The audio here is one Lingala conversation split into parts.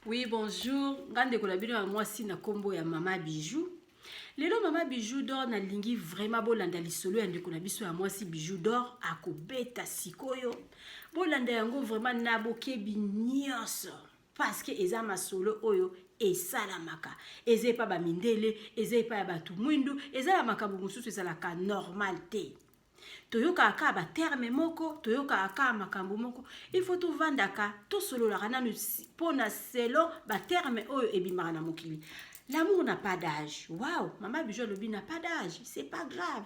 Oui, bonjour. Nga ndeko na bino ya mwasi na kombo ya Mama Bijou. Lelo Mama Bijou d'or nalingi vraiment bolanda lisolo ya ndeko na biso ya mwasi Bijou d'or akobeta sikoyo. Bolanda yango vraiment na bokebi nyonso parce que eza masolo oyo esalamaka. Eza epa ba mindele, eza epa ya bato mwindu, eza na makambo mosusu ezalaka normal te. Toyokaka kaka baterme moko, toyokaka kaka makambo moko. Il faut tovandaka, tosololaka nanu mpona selon baterme oyo ebimaka na mokili. L'amour n'a pas d'âge. Wow, Mama Bijou alobi n'a pas d'âge, c'est pas grave.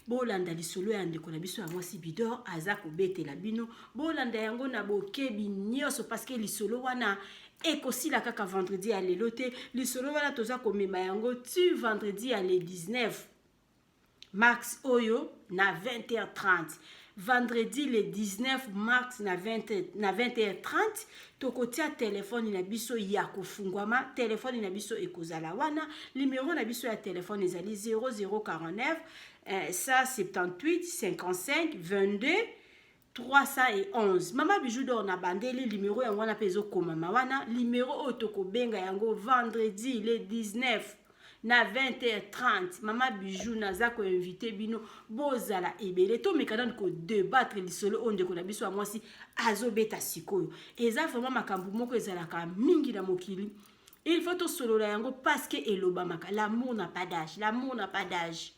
Bolanda lisolo ya ndeko na biso ya mwasi Bidor aza kobetela bino. Bolanda yango na bokebi nyonso parce que lisolo wana ekosila kaka vendredi ya lelo te. Lisolo wana toza komema yango ti vendredi ya le 19 mars oyo na 20h30. Vendredi le 19 mars na 20h30 tokotia telefone na biso ya kofungwama. Telefone na biso ekozala wana. Numero na biso ya telefone ezali 0049 178 55 22 311. Mama Bijou d'or na bandeli numero yango wana mpe ezokomama wana. Numero oyo tokobenga yango vendredi le 19 na 20h30. Mama Bijou naza koinvite bino bozala ebele, tomeka nanu kodebatre lisolo oyo ndeko na biso ya mwasi azobeta sikoyo. Eza vraiment makambo moko ezalaka mingi na mokili, il faut tosolola yango parce que elobamaka l'amour n'a pas d'âge, l'amour n'a pas d'âge.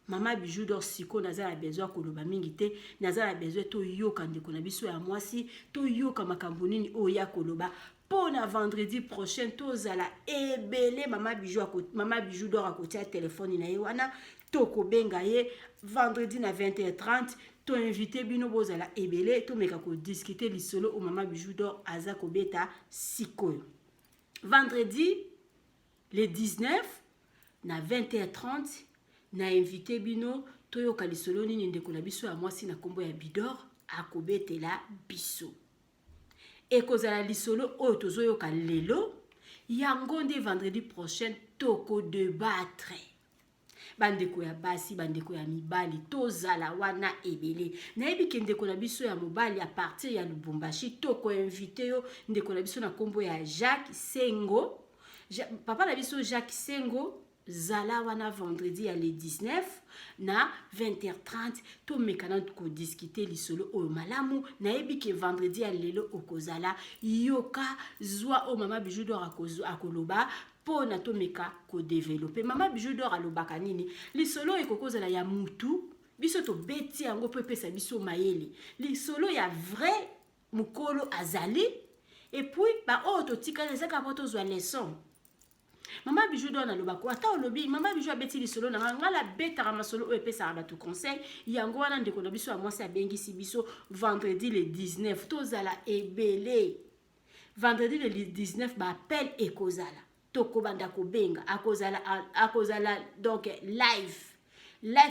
Mama Bijou d'or sikoyo naza na besoin koloba mingi te, naza na besoin toyoka ndeko na biso ya mwasi, toyoka makambo nini oyo ya koloba mpo na vendredi prochain tozala ebele. Mama Bijou, Mama Bijou d'or akotia telefone na ye wana, tokobenga ye vendredi na 20h30. Toinvite bino bozala ebele, tomeka kodiskute lisolo oyo Mama Bijou d'or aza kobeta sikoyo. Vendredi le 19 na 20h30 na invite bino toyoka lisolo nini ndeko na biso ya mwasi na nkombo ya Bidor akobetela biso. Ekozala lisolo oyo tozoyoka lelo yango nde vendredi prochain tokodebatre. Bandeko ya basi, bandeko ya mibali, tozala wana ebele. Nayebi ke ndeko na biso ya mobali a partir ya Lubumbashi tokoinvite yo, ndeko na biso na nkombo ya Jacques Sengo. Papa na biso Jacques Sengo, zala wana vendredi ya le 19 na 20h30, tomeka nanu kodiskute lisolo oyo malamu. Nayebi ke vendredi ya lelo okozala, yoka zwa oyo Mama Bijou d'or akoloba mpo na tomeka kodevelope. Mama Bijou d'or alobaka nini? Lisolo oyo ekoki kozala ya mutu, biso tobeti yango mpo epesa biso mayele. Lisolo ya vrai mokolo azali, et puis baoyo totikali eza kaka mpo tozwa leçon. Mama Bijou d'or nalobaka, ata olobi Mama Bijou abeti lisolo na ngai, ngai nabetaka masolo oyo epesaka bato conseil. Yango wana ndeko na biso ya mwasi abengisi biso vendredi le 19, tozala ebele. Vendredi le 19 baappel ekozala, tokobanda kobenga, akozala donc live,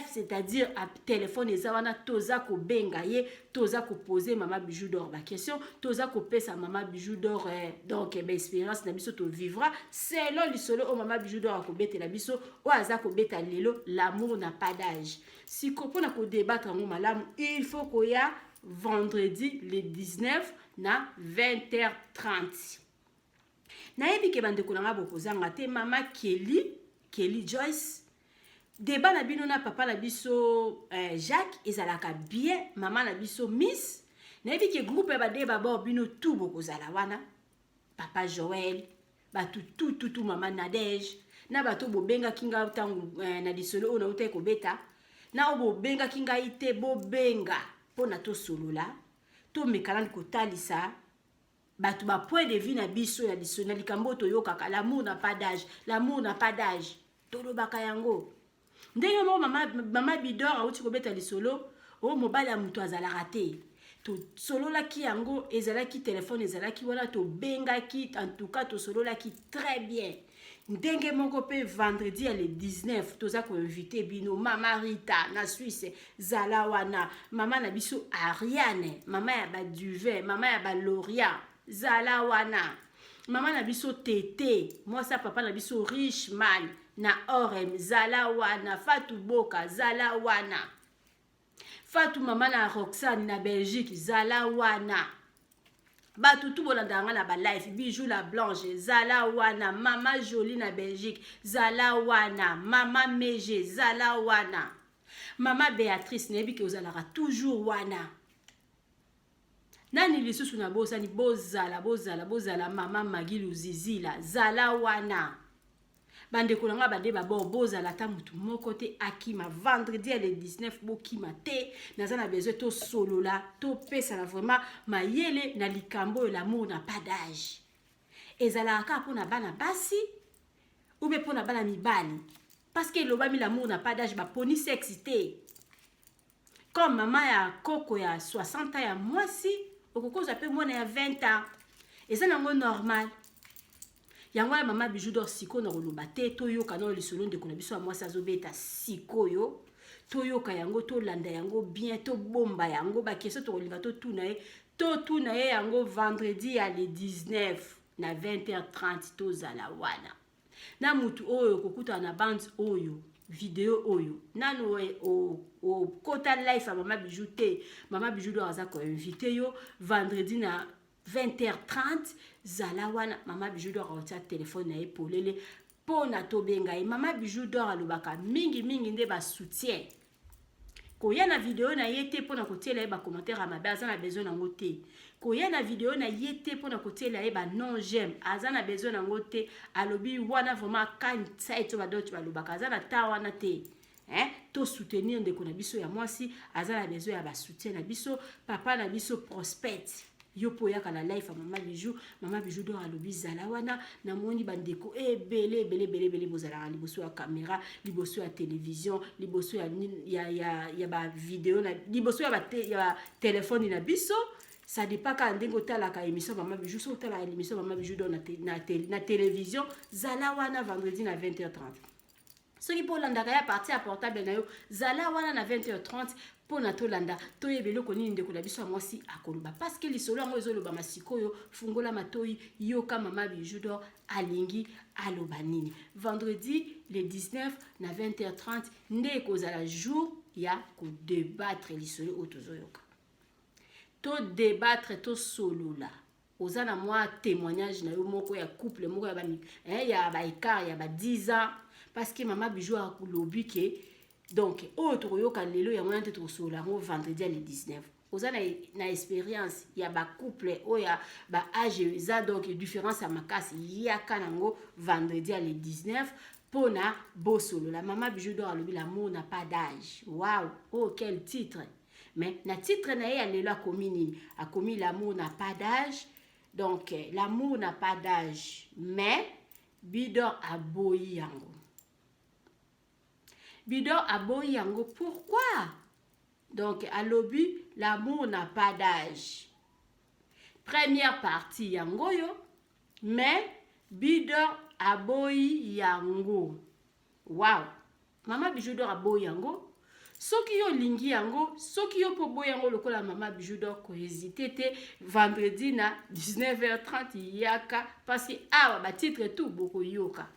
c'est-à-dire telefone eza wana, toza kobenga ye, toza kopose Mama Bijou d'or baquestion, toza kopesa Mama Bijou d'or donc baexpérience na biso tovivra selon lisolo oyo Mama Bijou d'or akobetela biso, oyo aza kobeta lelo, l'amour n'a pas d'âge. Siko mpona kodebatre yango malamu, il faut koya vendredi le 19 na 20h30. Nayebi ke bandeko na nga bokozanga te. Mama Kelly, Kelly Joyce, débat na bino na papa na biso Jacques ezalaka bien. Mama na biso Miss, nayebi ke groupe ya badeba bor bino tu bokozala wana. Papa Joel, bato tututu, mama Nadege na bato bobengaki ngai ntango na lisolo oyo nautaki kobeta, na oyo bobengaki ngai te, bobenga mpona tosolola, tomeka nani kotalisa bato ba point de vue na biso ya liso na likambo oyo toyokaka l'amour n'a pas d'âge, l'amour n'a pas d'âge. Tolobaka yango ndenge moko. Mama Bidor awuti kobeta lisolo oyo mobali ya moto azalaka te, tosololaki yango, ezalaki telefone ezalaki wana, tobengaki, en tout cas tosololaki très bien. Ndenge moko mpe vendredi ya le 19 toza koinvite bino. Mama Rita na Suisse, zala wana. Mama na biso Ariane, mama ya baduvin, mama ya baloria, zala wana. Mama na biso Tete, mwasi ya papa na biso Richman na Orem, zala wana. Fatu Boka, zala wana. Fatu, mama na Roxane na Belgique, zala wana. Bato tu bolandaka nga na balive, Bijou la Blanche zala wana, Mama Jolie na Belgique zala wana, Mama Mege zala wana, Mama Béatrice nayebi ke ozalaka toujours wana. Nani lisusu nabosani? Bozala, bozala, bozala. Mama Magi Luzizila zala wana. Bandeko na nga bade babor, bozala, ata motu moko te akima vendredi ya le 19. Bokima te, naza na besoin tosolola, topesana vraiment mayele na likambo oyo. L'amour n'a pas d'âge ezalaka kaka mpona bana basi ou bien mpona bana mibali? Parce que elobami l'amour n'a pas d'âge, baponi sexe te. Comme mama ya koko ya 60 ans ya mwasi, okokozwa mpe mwana ya 20 ans, eza nango normal. Yango wana, Mama Bijou d'Or, sikoyo na koloba te, toyoka nano lisolo ndeko na biso ya mwasi azobeta sikoyo. Toyoka yango, tolanda yango bien, tobomba yango. Baquestion tokolinga totuna ye, totuna ye yango vendredi ya le 19 na 20h30. Tozala wana na mutu oyo kokutana na bande oyo, video oyo. Nanu okota live ya Mama Bijou te, Mama Bijou d'Or aza koinviter yo vendredi na 20h30. Zala wana. Mama Bijou d'Or akotia telefone na ye polele mpo na tobenga ye. Mama Bijou d'Or alobaka mingimingi nde basoutien. Koya na video na ye te mpona kotiela ye bacommentaire ya mabe, aza na besoin nango te. Koya na video na ye te mpona kotiela ye banon j'aime, aza na besoin nango te. Alobi wana vraiment kanisa eti badoti balobaka, aza na ta wana te, hein? Tosoutenir ndeko na biso ya mwasi, aza na besoin ya basoutien na biso. Papa na biso Prospect, yo mpo oyaka na live ya Mama Bijou, Mama Bijou d'Or alobi zala wana. Namoni bandeko ebele ebele ebele ebele bozalaka liboso ya caméra, liboso ya télévision, liboso ya bavideo, liboso ya batelefone na biso. Ça dépend kaka ndenge otalaka émission Mama Bijou. So otalaka émission Mama Bijou d'Or na télévision, zala wana vendredi na 20h30. Soki mpo olandaka ya partir ya portable na yo, zala wana na 20h30 mpo na tolanda, toyeba eloko nini ndeko na biso ya mwasi akoloba, parce que lisolo yango ezolobama sikoyo. Fungola matoi, yoka Mama Bijou d'Or alingi aloba nini. Vendredi le 19 na 20h30 nde ekozala jour ya kodébattre lisolo oyo tozoyoka. Todébattre, tosolola. Oza na mwa témoignage na yo moko ya couple moko ya baécart ya ba 10 ans, parce que Mama Bijou alobi ke donc oyo tokoyoka lelo, yango wana te tokosolola yango vendredi ya le 19. Oza na expérience ya bacouple oyo ya baage eza donc différence ya makasi, yaka nango vendredi ya le 19 mpona bosolola. Mama Bijou d'Or alobi l'amour n'a pas d'âge. Wow, oh, quel titre! Mais na titre na ye ya lelo akomi nini? Akomi l'amour n'a pas d'âge. Donc l'amour n'a pas d'âge, mais Bidor aboyi yango. Bidor aboyi yango pourquoi? Donc alobi l'amour n'a pas d'âge, première partie yango oyo, mais Bidor aboyi yango. Wow, Mama Bijou d'Or aboyi yango. Soki yo olingi yango, soki yo mpo oboyi yango lokola Mama Bijou d'Or, kohésiter te. Vendredi na 19h30, yaka, parce que awa batitre tout bokoyoka.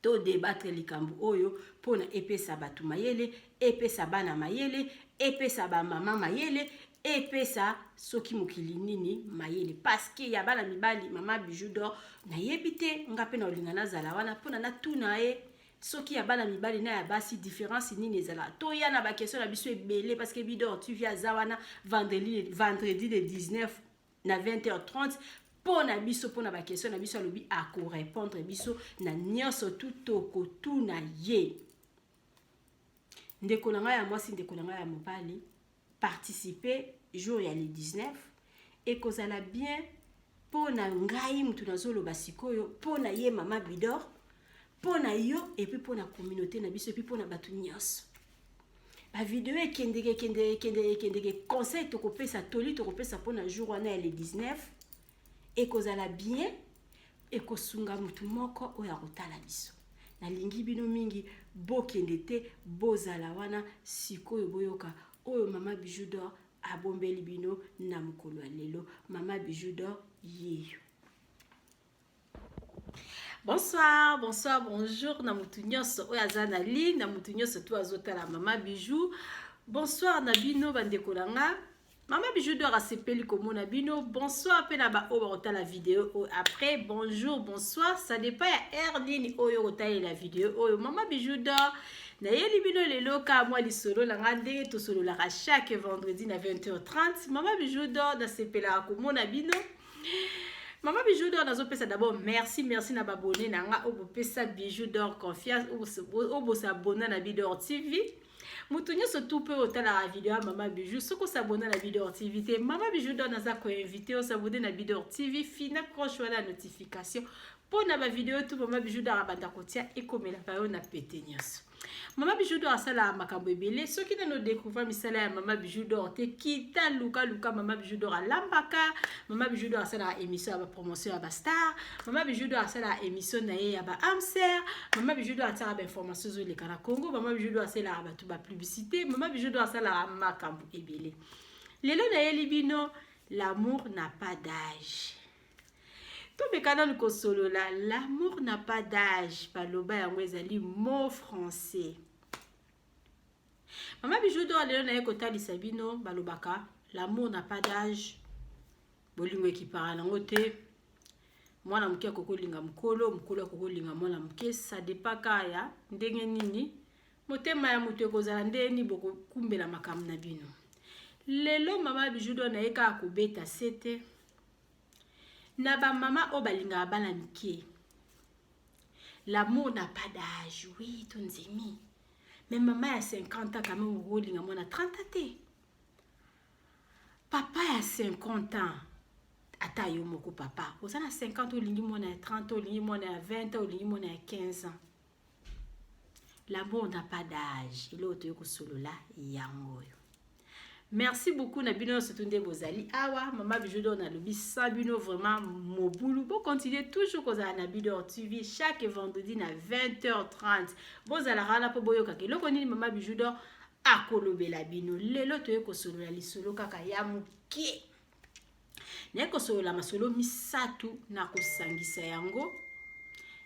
Todébattre likambo oyo mpona epesa bato mayele, epesa bana mayele, epesa bamama mayele, epesa soki mokili nini mayele. Parce que ya bana mibali, Mama Bijou d'Or, nayebi te, nga mpe na olinga nazala wana mpona natuna ye soki ya bana mibali na ya basi différence nini ezala. Toya na baquestion na biso ebele, parce que Bidor TV aza wana vendredi le 19 na 20h30 mpo na biso, mpo na baquestion na biso. Alobi akorépondre biso na nyonso tu tokotuna ye. Ndeko na ngai ya mwasi, ndeko na ngai ya mobali, participer jour ya le 19, ekozala bien mpo na ngai mutu nazoloba sikoyo, mpo na ye Mama Bidor, mpo na yo, et puis mpo na communauté na biso, et puis mpo na bato nyonso. Bavideo ekendeke, ekendeke, ekendeke, ekendeke. Conseil tokopesa, toli tokopesa mpo na jour wana ya le 19 ekozala bien, ekosunga motu moko oyo akotala biso. Nalingi bino mingi, bokende te, bozala wana sikoyo, boyoka oyo Mama Bijou d'Or abombeli bino na mokolo ya lelo. Mama Bijou d'Or yeyo. Bonsoir, bonsoir, bonjour na mutu nyonso oyo aza na ligne, na mutu nyonso to azotala Mama Bijou. Bonsoir na bino, bandeko na nga. Mama Bijou d'Or asepeli komona bino. Bonsoir mpe na baoyo bakotala video oyo après. Bonjour, bonsoir, ça dépend ya heure nini oyo okotalela video oyo. Mama Bijou d'Or nayeli bino lelo ka mwa lisolo na nga ndenge tosololaka chaque vendredi na 20h30. Mama Bijou d'Or nasepelaka komona bino. Mama Bijou d'Or nazopesa d'abord merci, merci na babone na nga oyo bopesa Bijou d'Or confiance, oyo bosabona na Bidor TV. Moto nyonso tu mpe otalaka video ya Mama Bijou, soki osabona na Bidor TV te, Mama Bijou d'Or naza koinvite osabone na Bidor TV, fina cloche wana ya notification mpo na bavideo tu Mama Bijou d'Or abanda kotia ekomelaka yo na pete nyonso. Mama Bijou d'Or asalaka makambo ebele. Soki nano découvrir misala ya Mama Bijou d'Or te, kita luka luka Mama Bijou d'Or. Alambaka. Mama Bijou d'Or asalaka émission ya bapromotion ya bastar. Mama Bijou d'Or asalaka émission na ye ya baamser. Mama Bijou d'Or atiaka bainformation ezoleka na Congo. Mama Bijou d'Or asalaka bato bapublicité. Mama Bijou d'Or asalaka makambo ebele. Lelo nayeli bino "L'amour n'a pas d'âge". Tomeka nanu kosolola. L'amour n'a pas d'âge, baloba yango ezali mot français. Mama Bijou d'Or lelo naye kotalisa bino, balobaka l'amour n'a pas d'âge, bolingo ekipaka nango te. Mwana moke akoki kolinga mokolo, mokolo akoki kolinga mwana moke. Ça dépend kaka ya ndenge nini motema ya moto ekozala, ndenge nini bokokumbela makambo na bino. Lelo Mama Bijou d'Or naye kaka kobeta sete na bamama oyo balingaka bana mike. L'amour n'a pas d'âge, oui, tondimi, mais mama ya 50 ans quand même okolinga mwana 30 ans te. Papa ya 50 ans, ata yo moko papa oza na 50, olingi mwana ya 30, olingi mwana ya 20, olingi mwana ya 15 ans. L'amour n'a pas d'âge, eloko toyei kosolola yango oyo. Merci beaucoup na bino nyonso nde bozali awa. Mama Bijou d'Or nalobi, sans bino vraiment mobulu. Bocontinue toujours kozala na Bidor TV chaque vendredi na 20h30. Bozalaka wana mpo boyokaka eloko nini Mama Bijou d'Or akolobela bino. Lelo toye kosolola lisolo kaka ya moke. Naye kosolola masolo misato na kosangisa yango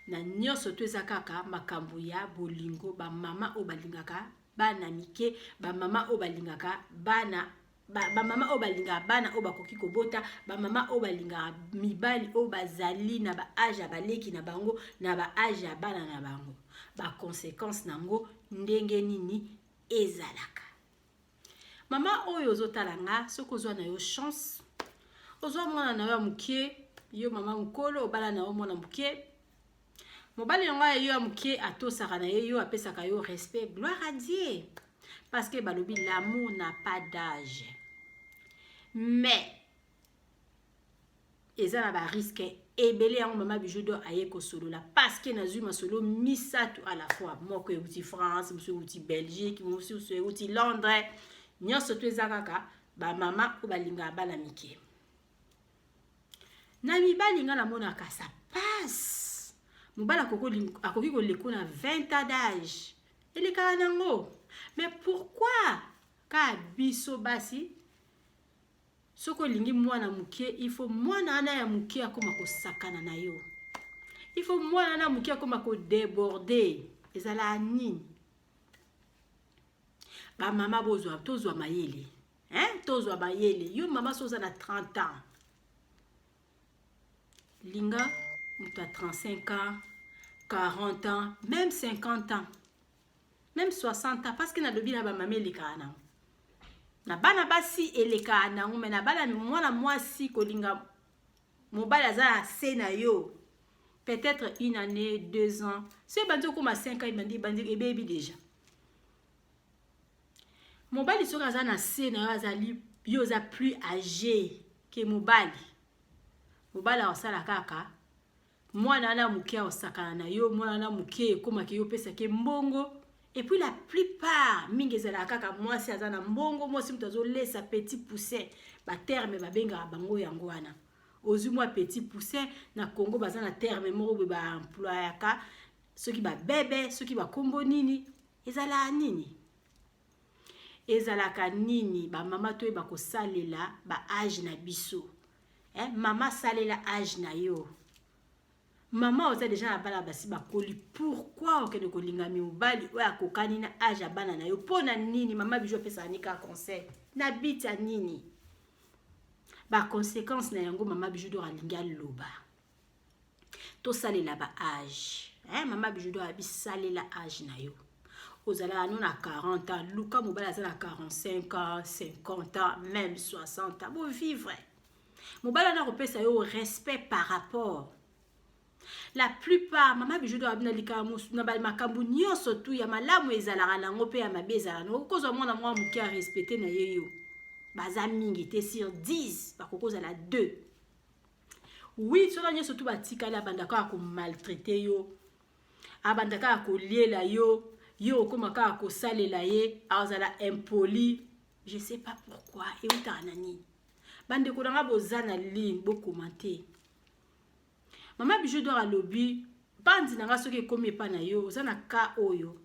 na nyonso to eza kaka makambo ya bolingo. Bamama oyo balingaka bana mike, bamama oyo balingaka bana, bamama oyo balingaka bana oyo bakoki kobota, bamama oyo balingaka mibali oyo bazali na baage ya baleki na bango, na baage ya bana na bango, baconséquence nango ndenge nini ezalaka. Mama oyo ozotala nga, soki ozwa na yo chance, ozwa mwana na yo ya moke, yo mama mokolo obala na yo mwana moke, mobali yango ya yo ya moke atosaka na ye yo, apesaka yo respect, gloire à Dieu, parce que balobi l'amour n'a pas d'âge. Mais eza na barisque ebele. Yango Mama Bijou d'Or aye kosolola, parce que nazwi masolo misato à la fois: moko euti France, mosusu euti Belgique, mosusu euti Londres. Nyonso to eza kaka bamama oyo balingaka bana mike na mibali. Nga namonaka ça passe. Mobali akoki koleka na 20 ans d'âge, elekaka nango. Mais pourquoi ka biso basi, soki olingi mwana moke, il faut mwana wana ya moke akóma kosakana na yo, il faut mwana wana moke akóma kodéborde? Ezalaka nini? Bamama, bozwa, tozwa mayele, hein? Tozwa mayele. Yo mama, so oza na 30 ans, linga moto ya 35 ans, 40 ans, même 50 ans, même 60 ans, parce que nalobi na bamama elekaka nango, na bana basi elekaka nango. Mais na bana, mwana mwasi kolinga mobali aza na se na yo peut-être une année, 2 ans, so ebandi okóma 5 ans, ebandi ebandi ebebi déjà. Mobali soki aza na se na yo, azali, yo oza plus âgé ke mobali, mobali akosala kaka mwana wana moke, akosakana na yo. Mwana wana moke ekomaki yo opesaki mbongo. Et puis la plupart mingi ezalaka kaka mwasi aza na mbongo, mwasi moto azolesa petit poussin, baterme babengaka bango yango wana. Ozwi mwa petit poussin. Na Congo baza na terme moko boye baemployaka, soki babebe, soki bakombo nini, ezalaka nini, ezalaka nini. Bamama, toyeba kosalela baage na biso, eh? Mama, salela age na yo. Mama, oza déjà na bana basi bakoli, pourquoi okende kolinga mobali oyo akokani na age ya bana na yo? Mpo na nini? Mama Bijou apesaka ni kaka conseil na biti ya nini? Baconséquence na yango, Mama Bijou d'Or alingi aloba, tosalela ba âge, eh, Mama Bijou d'Or abisalela âge na yo. Ozalaka no na 40 ans, luka mobali aza na 45 ans, 50 ans, même 60 ans, bovivre. Mobali wana akopesa yo respect par rapport la plupart. Mama Bijou d'Or abina likambo na makambo nyonso tu ya malamu ezalaka nango mpe ya mabe ezalaka nango. Okozwa mwana mwa moke arespecte na ye yo, baza mingi te. Sur 10, bakoki kozala 2, 8. Soki nyonso tu batikali, abanda kaka komaltraiter yo, abanda kaka koliela yo, yo okóma kaka kosalela ye, azala impoli. Je sais pas pourquoi, eutaka na nini? Bandeko na nga, boza na ligne, bocommenter. Mama Bijou d'Or alobi, bandi na nga, soki ekómi epa na yo, oza na ka oyo,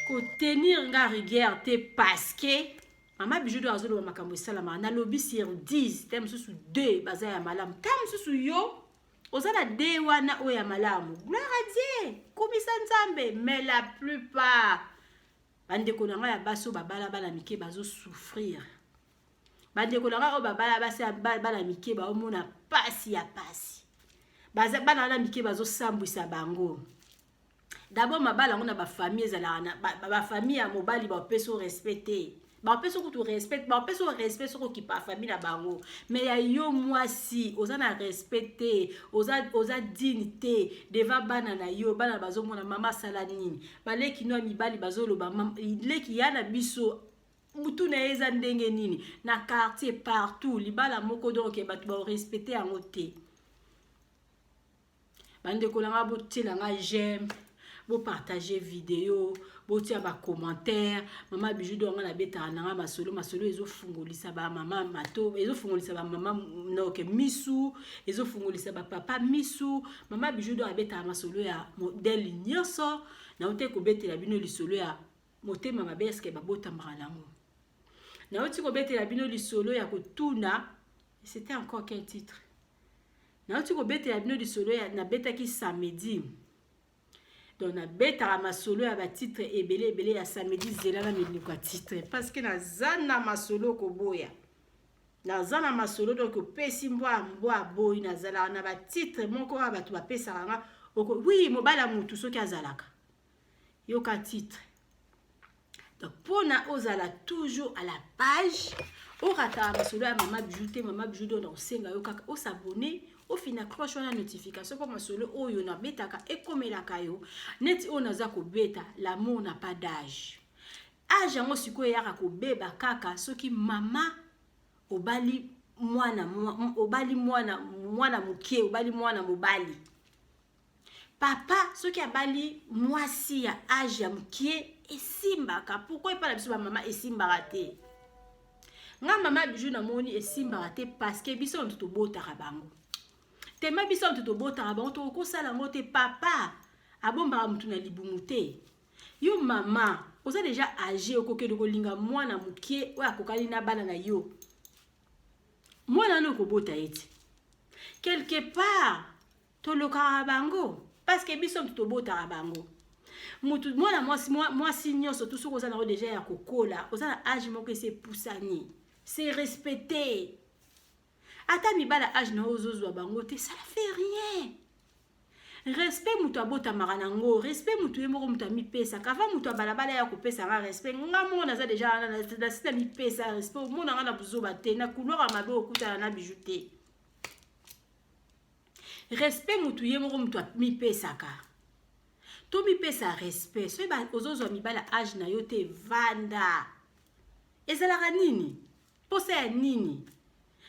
kotenir nga rigueur te, parce que Mama Bijou d'Or azoloba makambo esalamaka. Nalobi sur 10 te, mosusu 2 baza ya malamu te, mosusu yo oza na de wana oyo ya malamu. Gloire à Dieu, kumisa Nzambe. Mais la plupart, bandeko na ngai ya basi oyo babala bana mike bazosouffrir. Bandeko na ngai oyo babala basi ya bana mike baomona pasi ya pasi. Bana wana mike bazosambwisa bango. D'abord, mabala yango na bafamille ezalaka na bafamille ya mobali, bapesa o respect te. Bapesa kutu respect, bapesa o respect soki okipa famille na bango. Mais ya yo mwasi, oza na respect te, oza digne te devant bana na yo. Bana bazomona mama asala nini, baleki no ya mibali bazoloba: "Leki ya na biso, mutu na ye eza ndenge nini?" Na quartier, partout, libala moko donc bato barespecte yango te. Bandeko na nga, botiela nga j'aime, bopartage vidéo, botia bacommentaire. Mama Bijou d'Or, nga nabetaka na nga masolo. Masolo ezofungolisa bamama mato, ezofungolisa bamama noke misu, ezofungolisa bapapa misu. Mama Bijou d'Or abetaka masolo ya modèle nyonso. Nauti kobetela bino lisolo ya motema mabe, eske babotambaka nango. Nauti kobetela bino lisolo ya kotuna, c'était encore quel titre? Nauti kobetela bino lisolo ya nabetaki samedi. Donc nabetaka masolo ya batitre ebele ebele. Ya samedi, zela na minoko ya titre, parce que naza na masolo koboya, naza na masolo. Donc opesi mbwa, mbwa aboyi. Nazalaka na batitre moko oyo bato bapesaka nga. Wi, mobali ya motu soki azalaka, yoka titre. Donc mpona ozala toujours à la page, orataka masolo ya Mama Bijou te. Mama Bijou, donc nakosenga yo kaka os'abonner, ofina cloche wana notification, mpo masolo oyo nabetaka ekomelaka yo. Neti oyo naza kobeta, l'amour n'a pas d'âge. Âge yango sikoyo eyaka kobeba kaka soki mama obali mwana, obali mwana, mwana moke, obali mwana mobali. Papa soki abali mwasi ya âge ya moke, esimbaka. Pourquoi epai na biso bamama esimbaka te? Nga Mama Bijou namoni esimbaka te, parce que biso moto tobotaka bango tema, biso moto tobotaka bango, tokokosala yango te. Papa abombaka motu na libumu te. Yo mama oza déjà âgé, okokende kolinga mwana moke oyo akokani na bana na yo? Mwana wana okobota ye te. Quelque part tolokaka bango, parce que biso moto tobotaka bango. Mutu mwana mwasi, mwasi nyonso tu, soki oza nango déjà ya kokola, oza na âge moko esi epusani, c'est respecté. Ata mibala âge na yo ozozwa bango te, ça fait rien. Respect moto abotamaka nango, respect moto ye moko moto amipesaka. Avant moto ya balabala ya kopesanga respect, nga moko naza déjà wana, nasi na mipesa respect. Omona nga na buzoba te, na couloir ya mabe okutana na Bijou te. Respect motu ye moko moto amipesaka. Tomipesa respect. Soki ozozwa mibala âge na yo te, vanda. Ezalaka nini? Mposa ya nini?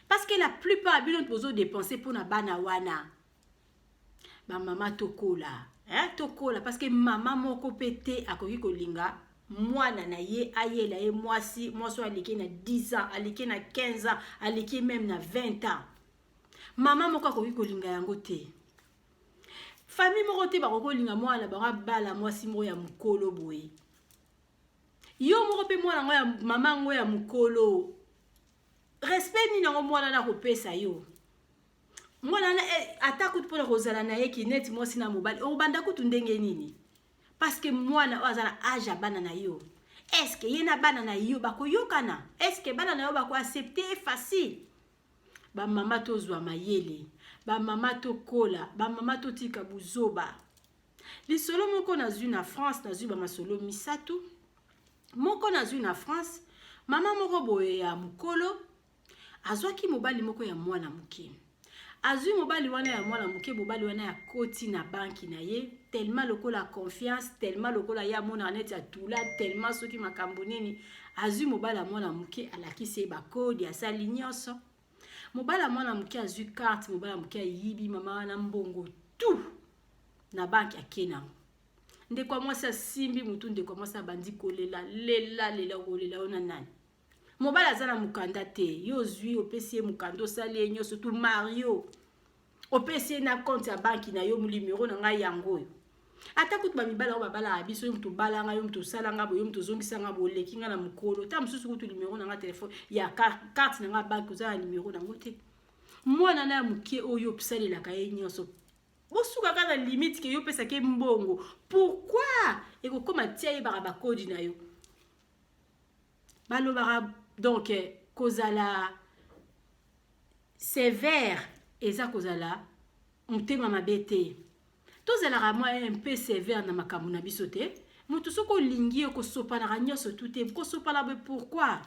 Parce que la plupart bino bozodépenser mpona bana wana. Bamama, tokola, eh? Tokola, parce que mama moko mpe te akoki kolinga mwana na ye ayela ye mwasi, mwasi oyo aleki na 10 ans, aleki na 15 ans, aleki même na 20 ans. Mama moko akoki kolinga yango te. Famille moko te bakoki kolinga mwana na bango abala mwasi moko ya mokolo boye. Yo moko mpe mwana yango ya mama yango ya mokolo, respect nini yango mwana na kopesa yo? Mwana wana eh, ata kutu mpona kozala na ye ki neti mwasi na mobali, okobanda kutu ndenge nini? Parce que mwana oyo aza na âge ya bana na yo, est-ce ye na bana na yo bakoyokana? Est-ce bana na yo bakoaccepter facile? Bamama tozwa mayele, bamama tokola, bamama totika buzoba. Lisolo moko nazwi na France, nazwi bamasolo misato. Moko nazwi na France, mama moko boye ya mokolo azwaki mobali moko ya mwana moke. Azwi mobali wana ya mwana moke, mobali wana akoti na banki na ye, tellement lokola confiance, tellement lokola ye amonaka neti atula, tellement soki makambo nini. Azwi mobali ya mwana moke, alakisi ye bakode, asali nyonso. Mobali ya mwana moke azwi carte, mobali ya moke ayibi mama wana mbongo tout na banki, ake nango. Ndeko ya mwasi asimbi mutu, ndeko ya mwasi abandi kolela, lela lela, kolela yo na nani? Mobali aza na mokanda te, yo ozwi, opesi ye mokanda, osali ye nyonso tu mario, opesi ye na compte ya banki na yo, numero na ngai yango oyo. Ata kutu bamibali yango babalaka biso, yo moto obalanga, yo moto osalanga boye, yo moto ozongisanga boye, oleki nga na mokolo. Ta mosusu kutu numero na nga telefone ya carte na nga banki oza na numero nango te. Mwana na ya moke oyo osalelaka ye nyonso, bosuka kaka na limite ke yo opesaki ye mbongo. Pourquoi ekokóma tia yebaka bakodi na yo? Balobaka donc kozala sévère eza kozala motema mabe te. Tozalaka mwa un peu sévère na makambo na biso te. Moto soki olingi ye, kosopanaka nyonso tu te, kosopana boye pourquoi?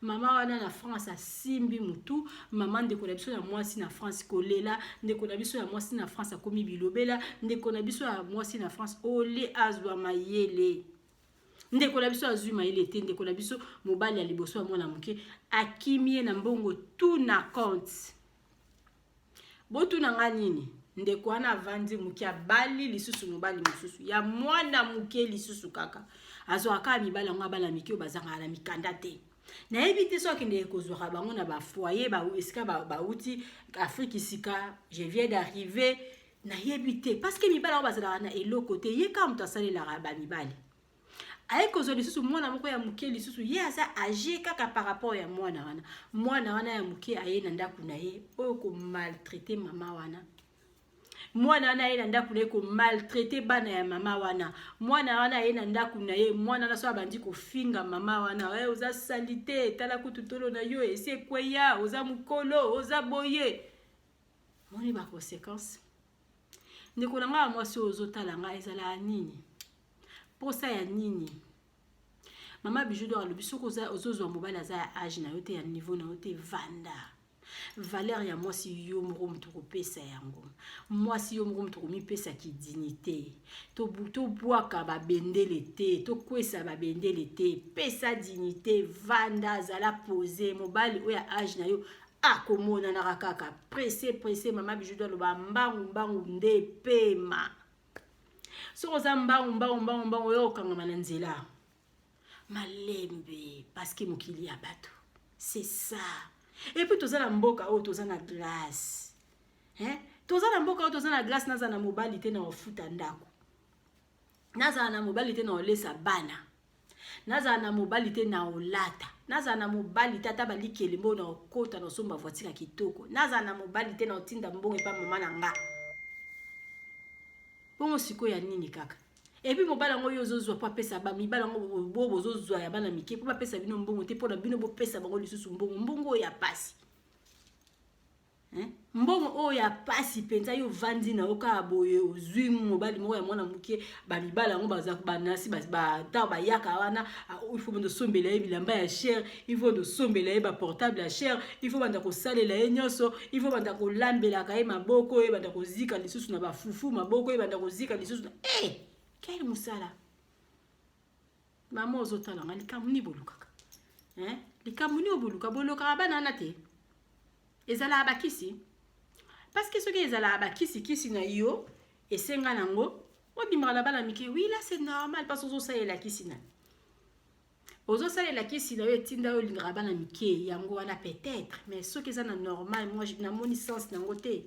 Mama wana na France asimbi mutu. Mama ndeko na biso ya mwasi na France kolela, ndeko na biso ya mwasi na France akomi bilobela. Ndeko na biso ya mwasi na France ole azwa mayele, ndeko na biso azwi mayele te. Ndeko na biso mobali ya liboso ya mwana moke akimi ye na mbongo tu na compte. Botuna nga nini? Ndeko wana avandi moke, abali lisusu mobali mosusu ya mwana moke lisusu kaka. Azwaka kaka mibali yango, abala mike oyo bazangaka na mikanda te. Nayebi te so akendeke kozwaka bango na bafoyer esika bauti Afrique sika. Je viens d'arriver, nayebi te, parce que mibali yango bazalaka na eloko te. Ye kaka moto asalelaka bamibali. Aye kozwa lisusu mwana moko ya moke lisusu, ye aza âgé kaka par rapport ya mwana wana. Mwana wana ya moke aye na ndako na ye oyo komaltraiter mama wana. Mwana wana aye na ndako na ye komaltraiter bana ya mama wana. Mwana wana aye na ndako na ye, mwana wana so abandi kofinga mama wana: hey, oza sali te, tala kutu tolo na yo esi ekweya, oza mokolo, oza boye. Moni baconséquence. Ndeko na ngai ya mwasi oyo ozotala ngai, ezalaka nini? Posa ya nini? Mama Bijou d'Or alobi soki ozozwa mobali aza ya âge na yo te, ya niveau na yo te, vanda. Valeur ya mwasi, yo moko moto kopesa yango. Mwasi, yo moko moto komipesaki dignité. Tobwaka babendele te, tokwesa babendele te. Pesa dignité, vanda, azala pose. Mobali oyo ya âge na yo akomonanaka kaka. Presse presse, mama Bijou d'Or aloba mbangu mbangu nde pema. Soki oza mbangu mbangu mbangu mbangu, oyo okangama na nzela. Malembe, parce que mokili ya bato, c'est ça. Et puis toza na mboka oyo toza na grâce, hein? Toza na mboka oyo toza na grâce. Naza na mobali te na kofuta ndako, nazala na mobali te na kolesa bana, nazala na mobali te na olata, nazala na mobali te ata balikele mbongo na okota na osomba voiture ya kitoko, nazala na mobali te na otinda mbongo epa mama na nga. Bongo sikoyo ya nini kaka? Et puis mobali yango oyo ozozwa mpo apesa mibali yango bo bozozwa ya bana mike mpo bapesa bino mbongo te, mpona bino bopesa bango lisusu mbongo, mbongo oyo ya pasi, mbongo oyo ya pasi mpenza. Yo ovandi na yo kaka boye, ozwi mobali moko ya mwana moke. Bamibali yango baza banasi, ntango bayaka wana, il faut banda osombela ye bilamba ya cher, il faut banda osombela ye baportable ya cher, il faut banda kosalela ye nyonso, il faut banda kolambelaka ye maboko oyo banda kozika lisusu na bafufu, maboko oyo banda kozika lisusu na e quel mosala. Mama ozotalanga, likambo nini bolukaka? Likambo nini oboluka? Bolukaka bana wana te, ezalaka bakisi, parce que soki ezalaka bakisikisi na yo, esenga nango obimaka na bana mike. Oui, là c'est normal, parce ozosalela kisi na ozosalela kisi na yo, etinda yo olingaka bana mike yango wana peut-être. Mais soki eza na normal, moi namoni sens nango te.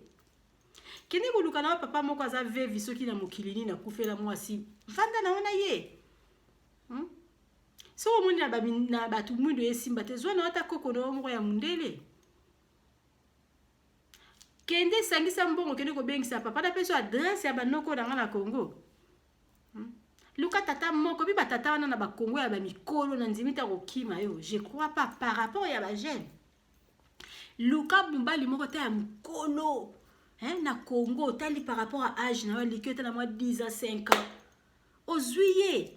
Kende koluka na yo papa moko aza veuve, soki na mokili nini akufela mwasi, vanda na wana ye, Soki omoni na bato mwindo esimba te, zwa na yo ata koko na yo moko ya mondele. Kende, sangisa mbongo, kende kobengisa papa. Napesa adresse ya banoko na nga na Congo, Luka tata moko bi batata wana na bakongo ya bamikolo na ndimi ta kokima yo. Je crois pas par rapport ya bajeune. Luka mobali moko ta ya mokolo, hein, na Congo, otali par rapport à âge na yo, aliki ota na mwa 10 ans, 5 ans, ozwi ye.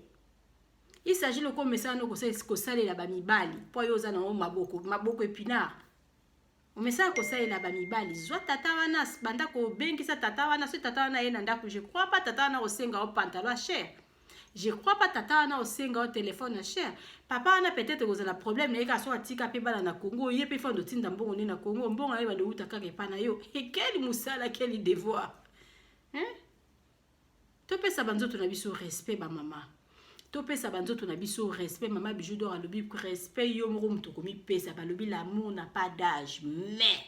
Il s'agit loko omesana no kosalela bamibali, mpo yo oza nango maboko maboko épinard, omesana kosalela bamibali. Zwa tata wana, banda kobengisa tata wana. Soki tata wana ye na ndako, je crois pas tata wana kosenga yo pantalon ya cher, je crois pas tata wana osenga yo telefone ya cher. Papa wana peut-être kozala problème na ye kaka soki atika mpe bana na Congo, ye mpe fanda otinda mbongo nde na Congo, mbongo na ye banda outa kaka epa na yo. Ekeli mosala, quel devoir, hein? Topesa banzoto na biso respect, bamama, topesa banzoto na biso respect. Mama Bijou d'Or alobi respect, yo moko moto okomipesa. Balobi l'amour n'a pas d'âge, mais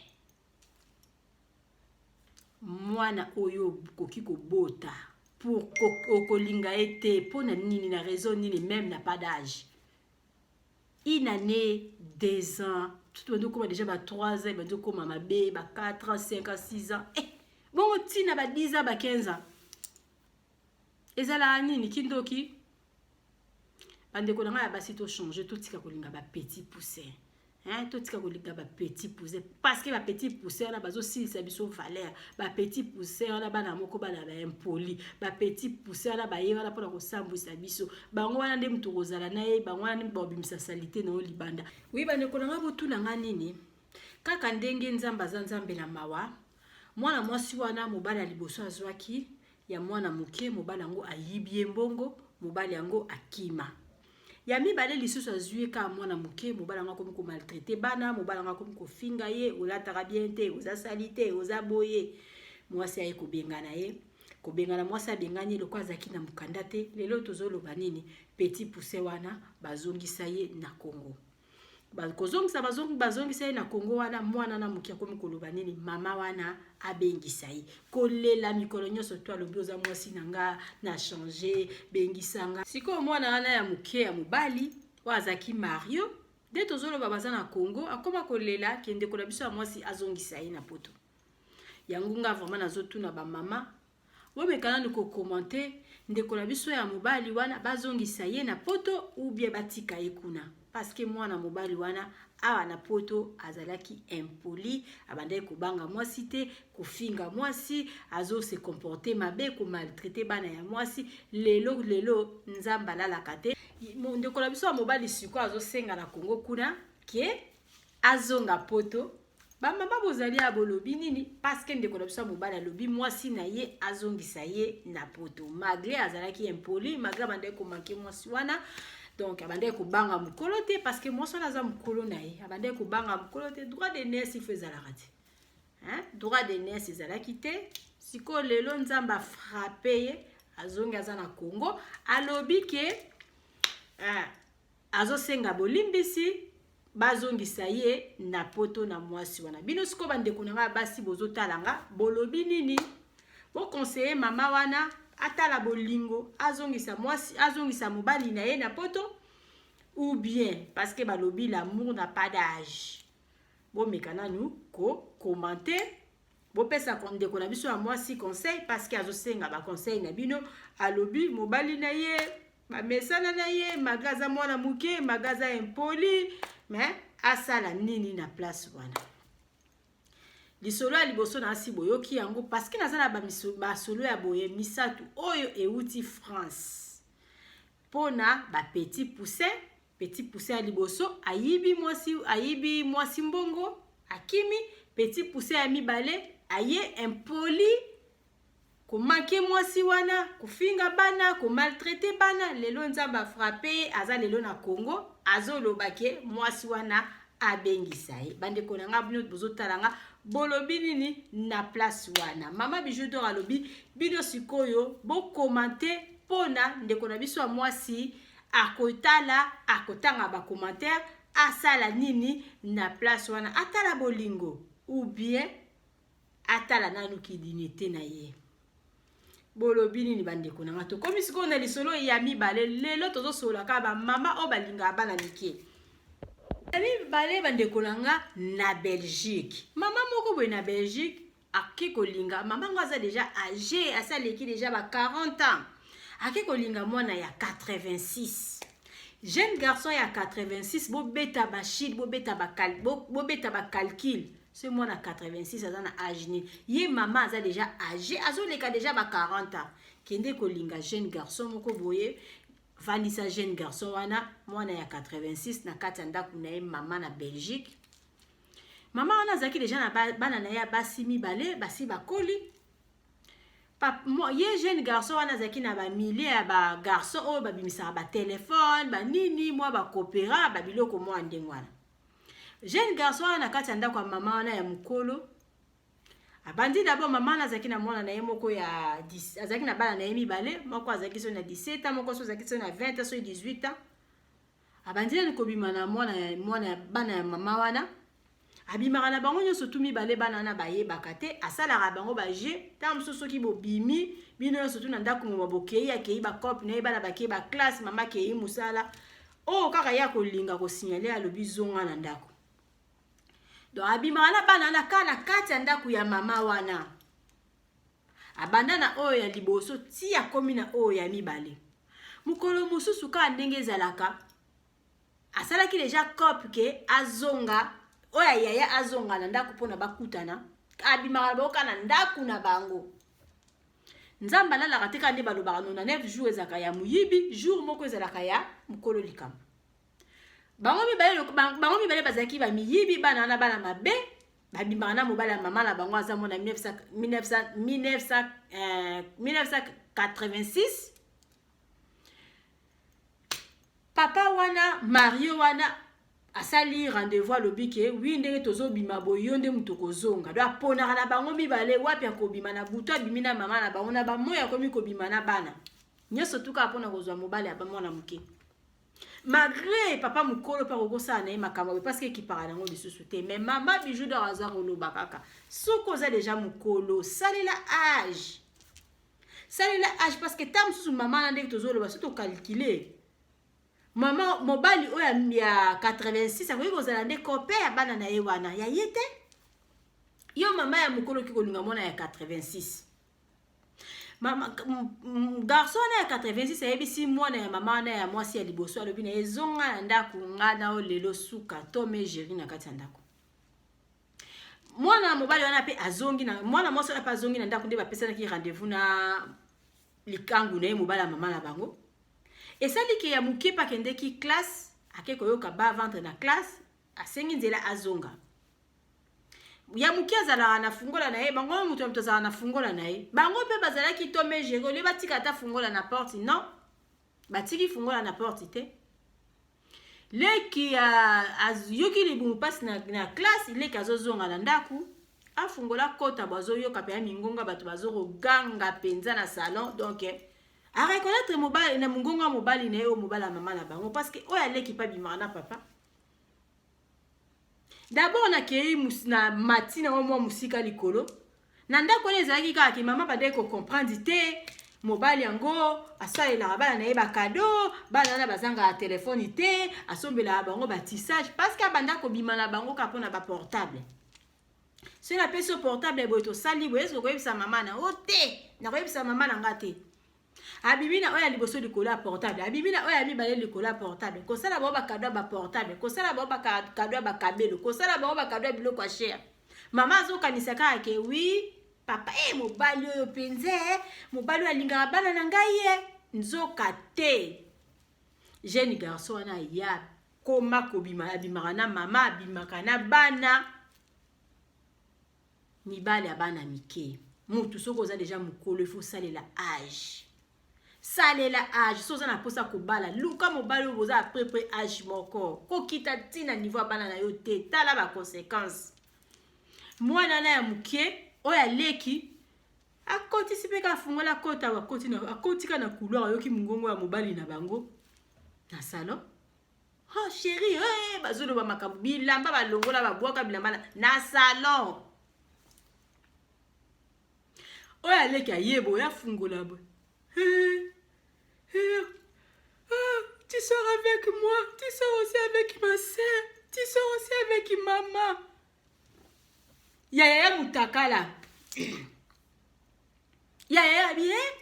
mwana oyo okoki kobota pour okolinga ye te, mpo na nini, na raison nini? Même n'a pas d'âge, une année, 2 ans, tout bandi okóma déjà ba 3 ans, bandi okóma mabe, ba 4 ans, 5 ans, 6 ans, eh, bongo ntina ba 10 ans, ba 15 ans, ezalaka nini? Kindoki. Bandeko na ngai ya basi, tochange, totika kolinga bapetit poussin, hein, totika kolinga bapetit poussin, parce que bapetit poussin wana bazosilisa biso valeur. Bapetit poussin wana, bana moko, bana baimpoli. Bapetit poussin wana baye wana mpona kosambwisa biso. Bango wana nde moto kozala na ye, bango wana nde babimisa saleté na yo libanda. Oui, bandeko na ngai, botuna nga nini? Kaka ndenge Nzambe aza Nzambe na mawa, mwana mwasi wana, mobali ya liboso azwaki ya mwana moke, mobali yango ayibi ye mbongo, mobali yango akima. Ya mibale lisusu azwi ye kaka mwana moke, mobali yango akomi komaltraiter bana, mobali yango akomi kofinga ye: olataka bien te, oza sali te, oza boye. Mwasi aye kobengana ye, kobengana mwasi, abengani ye lokola azalaki na mokanda te. Lelo tozoloba nini? Petit poussin wana bazongisa ye na Congo. Kozongisa, bazongisa ye na Kongo wana, mwana na moke akomi koloba nini? Mama wana abengisa ye, kolela mikolo nyonso to alobi: oza mwasi na nga, na change, bengisa nga. Sikoyo mwana wana ya moke ya mobali oyo azalaki Mario nde tozoloba, baza na Congo, akóma kolela ke ndeko na biso ya mwasi azongisa ye na Poto. Yango nga vraiment nazotuna bamama, bomeka nanu kocommenter: ndeko na biso ya mobali wana, bazongisa ye na Poto ou bien batika ye kuna? Parce que mwana mobali wana awa na Poto azalaki impoli, abandaki kobanga mwasi te, kofinga mwasi, azose comporter mabe, komaltraiter bana ya mwasi. Lelo lelo Nzambe alalaka te. Ndeko na biso ya mobali sikoyo azosenga na Kongo kuna ke azonga Poto. Bamama bozali ya, bolobi nini? Parce que ndeko na biso ya mobali alobi mwasi na ye azongisa ye na Poto, malgré azalaki impoli, malgré abandaki komanquer mwasi wana. Donc abandaki kobanga mokolo te, parce que mwasi wana aza mokolo na ye, abandaki kobanga mokolo te. Droit d'aînesse, il faut ezalaka te, hein? Droit d'aînesse ezalaki te. Sikoyo lelo Nzambe afrapper ye, azongi, aza na Congo, alobi ke azosenga bolimbisi, bazongisa ye na Poto na mwasi wana. Bino sikoyo, bandeko na ngai ya basi, bozotala nga, bolobi nini? Boconseiller mama wana atala bolingo, azongisa mwasi, azongisa mobali na ye na Poto, ou bien, parce que balobi l'amour n'a pas d'âge? Bomeka nanu kocommenter, bopesa ndeko na biso ya mwasi conseil, parce que azosenga baconseil na bino. Alobi mobali na ye bamesana na ye, malgré aza mwana moke, malgré aza impoli, mais asala nini na place wana? Lisolo ya liboso na asi boyoki yango, parce que naza na basolo ya boye misato oyo euti France mpona bapetit poussin. Petit poussin ya liboso ayibi mwasi, ayibi mwasi mbongo, akimi. Petit poussin ya mibale aye impoli, komanquer mwasi wana, kofinga bana, komaltraiter bana. Lelo Nzambe afrapper ye, aza lelo na Congo, azoloba ke mwasi wana abengisa ye. Bandeko na nga, bino bozotala nga, bolobi nini na place wana? Mama Bijou d'Or alobi, bino sikoyo bocommenter mpona ndeko na biso ya mwasi. Akotala, akotanga bacommentaire. Asala nini na place wana? Atala bolingo ou bien atala nanu kidignité na ye? Bolobi nini, bandeko na nga? Tokomi sikoyo na lisolo ya mibale. Lelo tozosolola kaka bamama oyo balingaka bana mike. Ya mibale, bandeko na nga, na Belgique, mama moko boye na Belgique ake kolinga mama ngo aza déjà âgé, asi aleki déjà ba 40 ans, ake kolinga mwana ya 86, jeune garçon ya 86. Bobeta bachide, bobeta bacalcul. Soki mwana 86 aza na age nini? Ye mama aza deja age, azoleka deja ba 40 ans. Kende kolinga jeune garçon moko boye, vandisa jeune garçon wana mwana ya 86 na kati ya ndako na ye mama na Belgique. Mama wana azalaki deja na bana na ye ya basi mibale, basi bakoli. Ye jeune garçon wana azalaki na ba milliers ya ba garçon oyo babimisaka ba telefone banini mwa bakopera babiloko mwa ndenge wana. Jeune garçon wana na kati ya ndako ya mama wana ya mokolo abandi d'abord. Mama wana azalaki na mwana na ye moko ya, azalaki na bana na ye mibale, moko azalaki so na 17 ans, moko so azalaki so na 20 ans, so 18 ans. Abandi nani kobima na mwana ya bana ya mama wana. Abimaka na bango nyonso tu mibale. Bana wana bayebaka te, asalaka bango bajeux. Ntango mosusu soki bobimi bino nyonso tu na ndako moma, bokei, akei bacope na ye, bana bakei baclasse, mama akei mosala, oyo kaka ye akolinga kosignaler, alobi zonga na ndako. Donc abimaka na bana wana kaka na kati ya ndako ya mama wana. Abanda na oyo ya liboso ti akomi na oyo ya mibale. Mokolo mosusu, kaka ndenge ezalaka, asalaki deja cope ke azonga, oyo ayaya azonga na ndako mpona bakutana. Abimaka na bango kaka na ndako na bango. Nzambe alalaka te, kaka nde balobaka 99 jour ezalaka ya moyibi, jour moko ezalaka ya mokolo likambo. Bango mibale bazalaki bamiyibi. Bana wana, bana mabe, babimaka na mobali ya mama na bango, aza mona 1986. Papa wana, Mario wana, asali rendez-vous, alobi ke oui, ndenge tozobima boye, yo nde moto kozonga. Do aponaka na bango mibale wapi akobima na butu. Abimi na mama na bango na bamoi, akomi kobima na bana nyonso tuka mpona kozwa mobali ya bamwana moke. Malgré papa mokolo mpe akokosala na ye makambo abe, parce que ekipaka nango lisusu te. Mais mama Bijou d'Or aza koloba kaka, soki oza deja mokolo, salela age, salela age, parce que ta mosusu mama na ndenge tozoloba, soki tocalculer, mama mobali oyo ya 86 akoki kozala nde copain ya bana na ye wana ya ye te. Yo mama ya mokolo okoki kolinga mwana ya 86? Mama, garçon wana ya 86 ayebisi mwana ya mama wana ya mwasi ya liboso, alobi na ye: "Ezonga na ndako, nga na o lelo suka Tom et Jerry na kati ya ndako." Mwana mobali wana mpe azongi na mwana mwasi wana mpe azongi na ndako nde bapesanaki rendez-vous na likangu na ye, mobali ya mama na bango. Esali ke ya moke mpe akendeki classe, ake koyoka ba ventre na classe, asengi nzela azonga. Ya moke azalaka na fungola na ye, bango moto ya moto azalaka na fungola na ye. Bango mpe bazalaki Tom et Jerry, olie batika ata fungola na porte. Non, batiki fungola na porte te. Leki ayoki libumu mpasi na classe. Leki azozonga na ndako, afungola kota bo, azoyoka mpenza mingonga, bato bazokoganga mpenza na salon. Donc areconnaître mobali na mongongo ya mobali na ye, oyo mobali ya mama na bango, parce que oyo aleki mpe abimaka na papa. D'abord nakei na mati nango mwa mosika likolo na ndako wana, ezalaki kaka ke mama bandeki kocomprendre te. Mobali yango asalelaka bana na ye bacadeau, bana wana bazangaka telefone te, asombelaka bango batissage, parce que abanda kobima na bango kaka mpona baportable. Soki napesi yo portable boye, tosali boye, eske koyebisa mama na o te? Nakoyebisa mama na nga te. Abimi na oyo ya liboso likolo ya portable, abimi na oyo ya mibale likolo ya portable, kosala bango bacadeau ya baportable, kosala bango bacadeau ya bakabelo, kosala bango bacadeau ya biloko ya cher. Mama azokanisa kaka ke oui, papa e mobali oyo mpenza, mobali oyo alingaka bana na ngai ye. Nzoka te, jeune garçon wana ya koma kobima, abimaka na mama, abimaka na bana mibale ya bana mike. Mutu soki oza deja mokolo, ifo osalela age, salela age. Soki oza na mposa kobala, luka mobali oyo boza à peu près age moko. Kokita ntina niveau ya bana na yo te, tala baconséquence. Mwana na ya moke oyo aleki akotisi mpe kaka fungola akota, akotika na couloir, ayoki mongongo ya mobali na bango na salon: "Oh chéri!" Hey, bazoloba makambo, bilamba balongola, babwaka bilamba na salon. Oyo aleki ayeba, oyo afungola boye: "Hey, hey, ah, tu sors avec moi, tu sors aussi avec ma sœur, tu sors aussi avec maman." Yaya ya mutakala, yaya ya bi eh?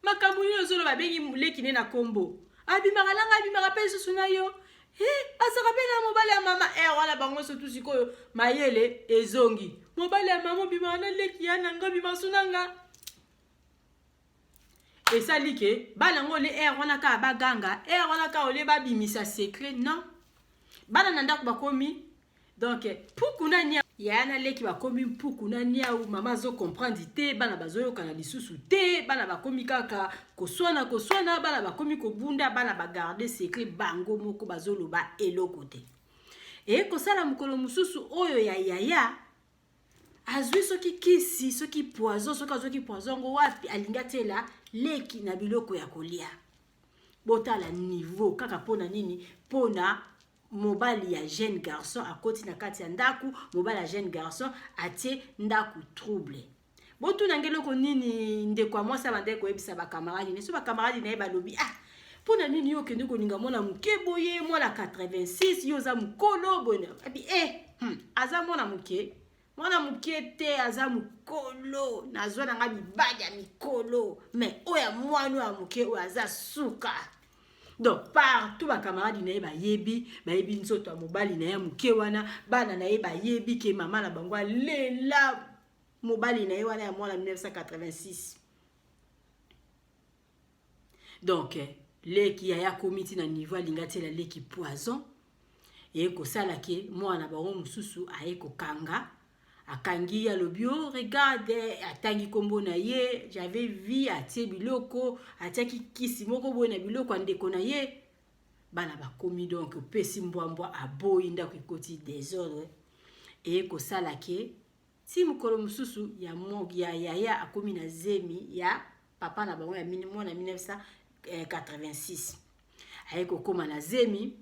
Makambo nini ozoloba? Abengi leki ne na kombo, abimaka nanga, abimaka mpe lisusu na yo, eh, azalaka mpe na mobali ya mama. Ere wana. wana bango surtout sikoyo mayele ezongi. Mobali ya mama obimaka na leki ya na nga, obima su na nga. Esali ke bana yango ole aire wana kaka baganga, aire wana kaka ole babimisa secret. Non, bana na ndako bakomi donc mpuku na nia, yaya na leki bakomi mpuku na niau. Mama azocomprendre te, bana bazoyokana lisusu te, bana bakomi kaka koswana koswana, bana bakomi kobunda, bana bagarde secret, bango moko bazoloba eloko te. Ekosala mokolo mosusu oyo ya yaya azwi soki kisi, soki poison, soki azwaki poison yango wapi, alingi atiela leki na biloko ya kolia. Botala niveau kaka. Mpona nini? Mpona mobali ya jeune garçon akoti na kati ya ndako. Mobali ya jeune garçon atie ndako trouble. Botuna nge eloko nini ndeko ya mwasi abandaki koyebisa bakamaradi ne. So bakamaradi na ye balobi: "Ah, mpo na nini yo okende kolinga mwana moke boye, mwana 86, yo oza mokolo boye?" Abi aza mwana moke, mwana moke te, aza mokolo. Nazwa na nga mibali ya mikolo, mais oyo ya mwana oyo ya moke oyo aza suka. Donc partout bakamaradi na ye bayebi, bayebi nzoto ya mobali na ye moke wana. Bana na ye bayebi ke mama na bango alela mobali na ye wana ya mwana 1986. Donc leki yaya akomi ntina niveau alingi atiela leki poison. Eye kosala ke mwana bango mosusu aye kokanga, akangi, alobi: "O oh, regarde." Atangi nkombo na ye: "J'avais vu atie biloko, atiaki kisi moko boye na biloko ya ndeko na ye." Bana bakomi donc opesi mbwambwa, aboyi, ndako ekoti désordre. Eye kosala ke ti mokolo mosusu ya yaya akomi na zemi ya papa na bango ya mwana 1986. Aye kokóma na zemi,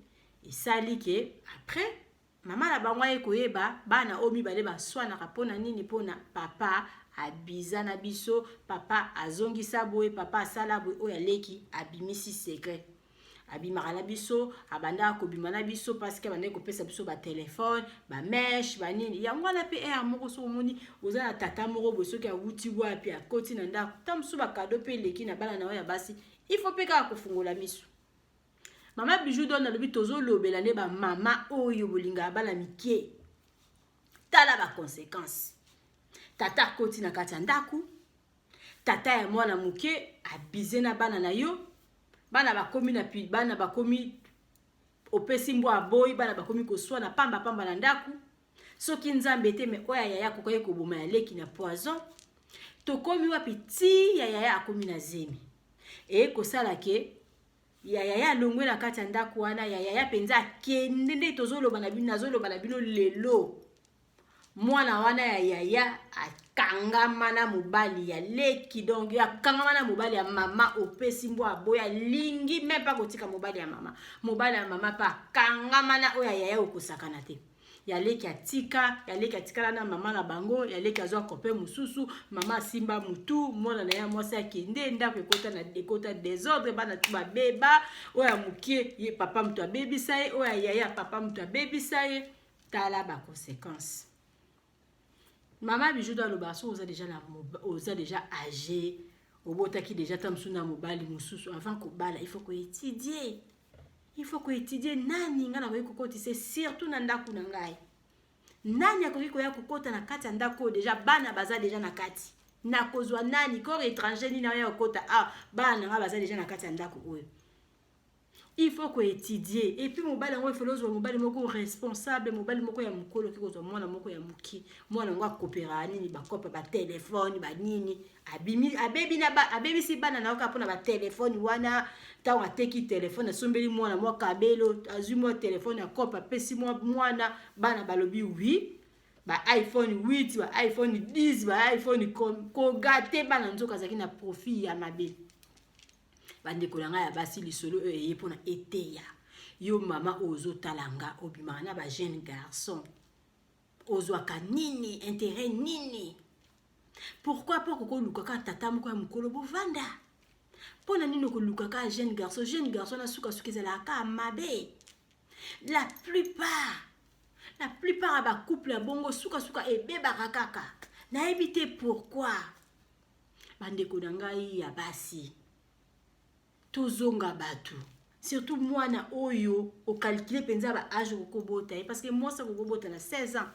esali ke après mama na bango aye koyeba bana oyo mibale baswanaka mpona nini, mpona papa abiza na biso, papa azongisa boye, papa asala boye. Oyo aleki abimisi secret: abimaka na biso, abandaka kobima na biso parce que abandaki kopesa biso batelefone, bamèches, banini. Yango wana mpe ere moko soki omoni oza na tata moko boye, soki awuti wapi, akoti na ndako, ta mosusu bacadeaux mpe eleki na bana na oyo ya basi, il faut mpe kaka kofungola miso. Mama Bijou Don alobi tozolobela nde bamama oyo bolingaka bana mike. Tala baconséquence: tata akoti na kati ya ndako, tata ya mwana moke abize na bana na yo, bana bakomi na bana bakomi opesi mbwa aboyi, bana bakomi koswana pambapamba na ndako. Soki Nzambe te, mais oyo yaya akokaki koboma ya leki na poison. Tokomi wapi? Ti ya yaya akomi na zemi, eye kosala ke ya yaya alongwe na kati ya ndako wana. Ya yaya mpenza akende nde tozoloba na bino, nazoloba na bino lelo, mwana wana ya yaya akangama na mobali ya leki. Donc akangama na mobali ya mama, opesi mbwa aboya, alingi me mpa kotika mobali ya mama. Mobali ya mama mpe akangama na oyo ya yaya. Okosakana te. Ya leki atika, ya leki atikala na mama na bango. Ya leki azwa copain mosusu, mama asimba mutu, mwana na ye mwasi akende, ndako ekota na ekota désordre, bana tu babeba. Oyo ya moke ye papa moto abebisa ye, oyo ya yaya papa moto abebisa ye. Tala baconséquence. Mama Bijou do alobaka soki oza déjà na oza déjà âgé, obotaki déjà ta mosusu na mobali mosusu, avant kobala il faut koétudier, il faut koétudier nani ngai nakoki kokotisa, surtout na ndako na ngai, nani akoki koya kokota na kati ya ndako oyo. Déjà bana baza déjà na kati, nakozwa nani? Corps étranger nini aoya kokota? Ah, bana na ngai baza déjà na kati ya ndako oyo. Il faut koétudier. Et puis mobali yango efele ozwa mobali moko responsable, mobali moko ya mokolo. Oki kozwa mwana moko ya moke, mwana yango akopera nini, bakopa batelefone banini, abebisi bana na yo kaka mpona batelefone wana. Ntango ateki telefone, asombeli mwana mwa kabelo, azwi mwa telefone akopa, apesi mwana, bana balobi oui, ba iPhone 8, ba iPhone 10, ba iPhone, kogâter bana. Nzoka azalaki na profit ya mabe. Bandeko na ngai ya basi, lisolo oyo eye mpona eteya yo mama oyo ozotala nga, obimaka na bajeune garçon, ozwaka nini, intérêt nini? Pourquoi mpo kokoluka kaka tata moko ya mokolo bovanda? Mpo na nini okoluka kaka jeune garçon? Jeune garçon na sukasuka ezalaka kaka mabe. La plupart ya bacouple ya bongo, sukasuka ebebaka kaka. Nayebi te pourquoi. Bandeko na ngai ya basi, tozonga bato. Surtout mwana oyo ocalcule mpenza ba age okoki kobota ye, parce que mwasi akoki kobota na 16 ans,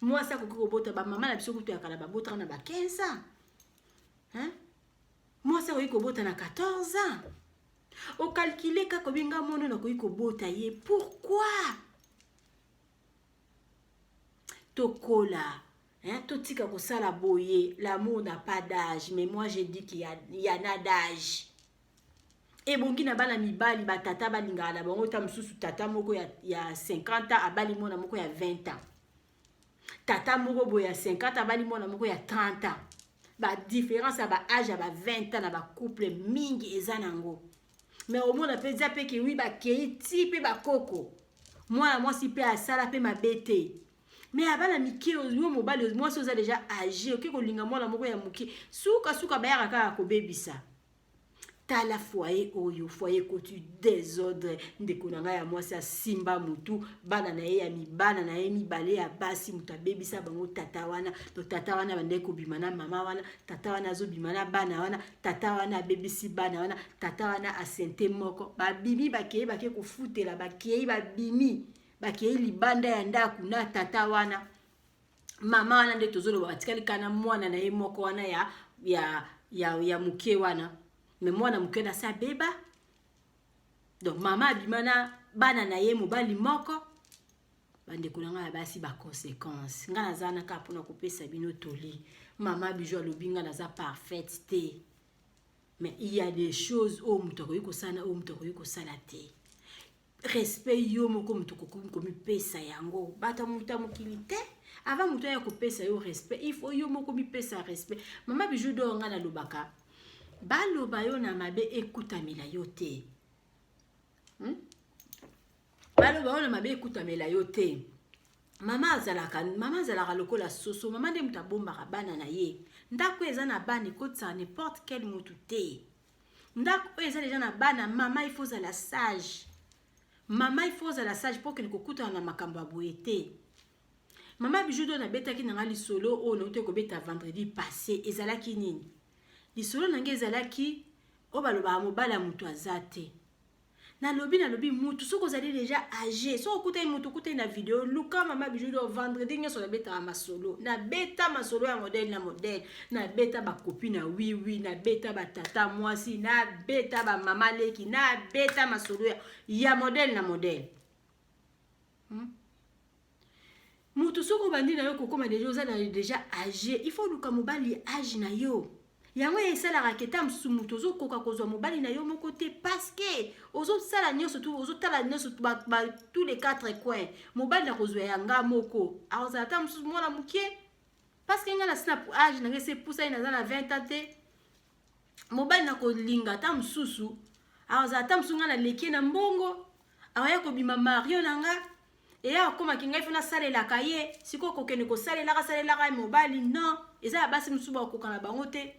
mwasi akoki kobota, bamama na biso kutu ya kala babotaka na ba 15 ans, hein? Mwasi akoki kobota na 14 ans. Ocalcule kaka, obenga mwana nakoki kobota ye. Pourquoi tokola, hein? Totika kosala boye. L'amour n'a pas d'âge, mais moi j'ai dit qu'il y en a d'âge. Ebongi na bana mibali, batata balingaka na bango. Ta mosusu tata moko ya 50 ans abali mwana moko ya 20 ans, tata moko boye ya 50 abali mwana moko ya 30 ans. Badifférence ya baage ya ba 20 ans na bacouple mingi eza nango. Mais omona mpenza mpe ke wi, bakei ti mpe bakoko, mwana mwasi mpe asala mpe mabe te. Mais abana mike, yo mobali, mwasi oza déjà âgé, oke kolinga mwana moko ya moke, sukasuka bayaka kaka kobebisa. Tala foyer oyo, foyer ekoti désordre. Ndeko na ngai ya mwasi asimba motu, bana na ye ya mibana na ye mibale ya basi, moto abebisa bango tata wana. To tata wana bandeki kobima na mama wana, tata wana azobima na bana wana, tata wana abebisi bana wana, tata wana asente moko, babimi, bakei, bake kofutela, bakei, babimi, bakei libanda ya ndako na tata wana. Mama wana nde tozoloba, batikali kana mwana na ye moko wana ya moke wana. Mais mwana moke wana asi abeba. Donc mama abima na bana na ye mobali moko. Bandeko na ngai ya basi, baconséquence, ngai naza na kaka mpona kopesa bino toli. Mama Bijou alobi: ngai naza parfaite te, mais il y a des choses oyo moto akoki kosala, oyo moto akoki kosala te. Respect, yo moko moto okoki komipesa yango. Bato ya moto ya mokili te. Avant moto aya kopesa yo respect, il faut yo moko mipesa respect. Mama Bijou d'Or, ngai nalobaka, baloba yo na mabe ekutamela yo te, Baloba yo na mabe ekutamela yo te. Mama azalaka lokola soso. Mama nde moto abombaka bana na ye. Ndako eza na bana, ekotisaka n'importe quel motu te. Ndako oyo eza deja na bana, mama il faut ozala sage. Mama il faut ozala sage mpo okende kokutana na makambo ya boye te. Mama Bijou d'Or, nabetaki na nga lisolo oyo nauti kobeta vendredi passé. Ezalaki nini lisolo na ngai? Ezalaki oyo balobaka mobali ya moto aza te. Nalobi mutu, soki ozali déjà âgé, soki okutani mutu, okutani na video, luka Mama Bijou d'Or. Vendredi nyonso nabetaka masolo, nabeta masolo ya modèle na modèle. Nabeta bakopi na wiwi, nabeta batata mwasi, nabeta bamama leki, nabeta masolo ya modèle na modèle, Mutu, soki obandi na yo kokóma déjà, oza na déjà âgé, il faut oluka mobali âge na yo. Yango esalaka ke ta mosusu moto ozokoka kozwa mobali na yo moko te, parce que ozosala nyonso, ozotala nyonso, tous les quatre coins. Mobali na kozwa yanga moko akozala ta mosusu mwana moke, parce que ngai nasi na âge na ngai ese pusani, naza na 20 ans te. Mobali na kolinga ta mosusu akozala ta mosusu ngai naleki na mbongo, akoya kobima mario na nga, eya akomaki ngai fo nasalelaka ye. Sikoyo kokende kosalelaka salelaka ye mobali, non. Eza ya basi mosusu bakokoka na bango te.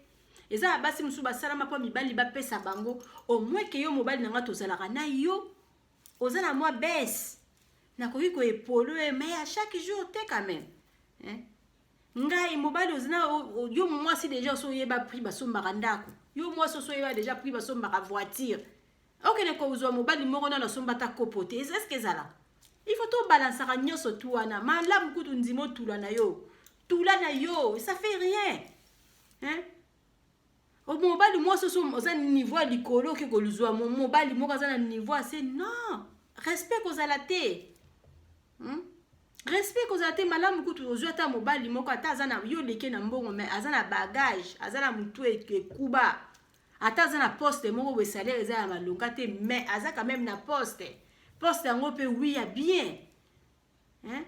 Eza ya basi mosusu basalama mpo mibali bapesa bango. Au moins ke yo mobali na nga, tozalaka na yo, oza na mwa bese, nakoki koépauler, mais à chaque jour te quand même, hein? Ngai mobali oza na yo mwasi déjà, oso oyeba prix basombaka ndako, yo mwasi oso oyeba déjà prix basombaka voiture, okende kozwa mobali moko nano asomba ata kopo te. Est-ce ezalaka? Il faut tobalansaka nyonso tu wana malamu. Kutu ndima otula na yo, tula na yo, ça fait rien, hein? Mobali mwasi oso oza niveau ya likolo, oke kozwa mobali moko aza na niveau ase, non, respect kozala te, Respect kozala te. Malamu kutu ozwi ata mobali moko, ata aza na yo leke na mbongo, mais aza na bagage, aza na motu ekuba, ata aza na poste moko boye, salaire eza ya malonga te, mais aza quand même na poste yango mpe wi ya bien, hein?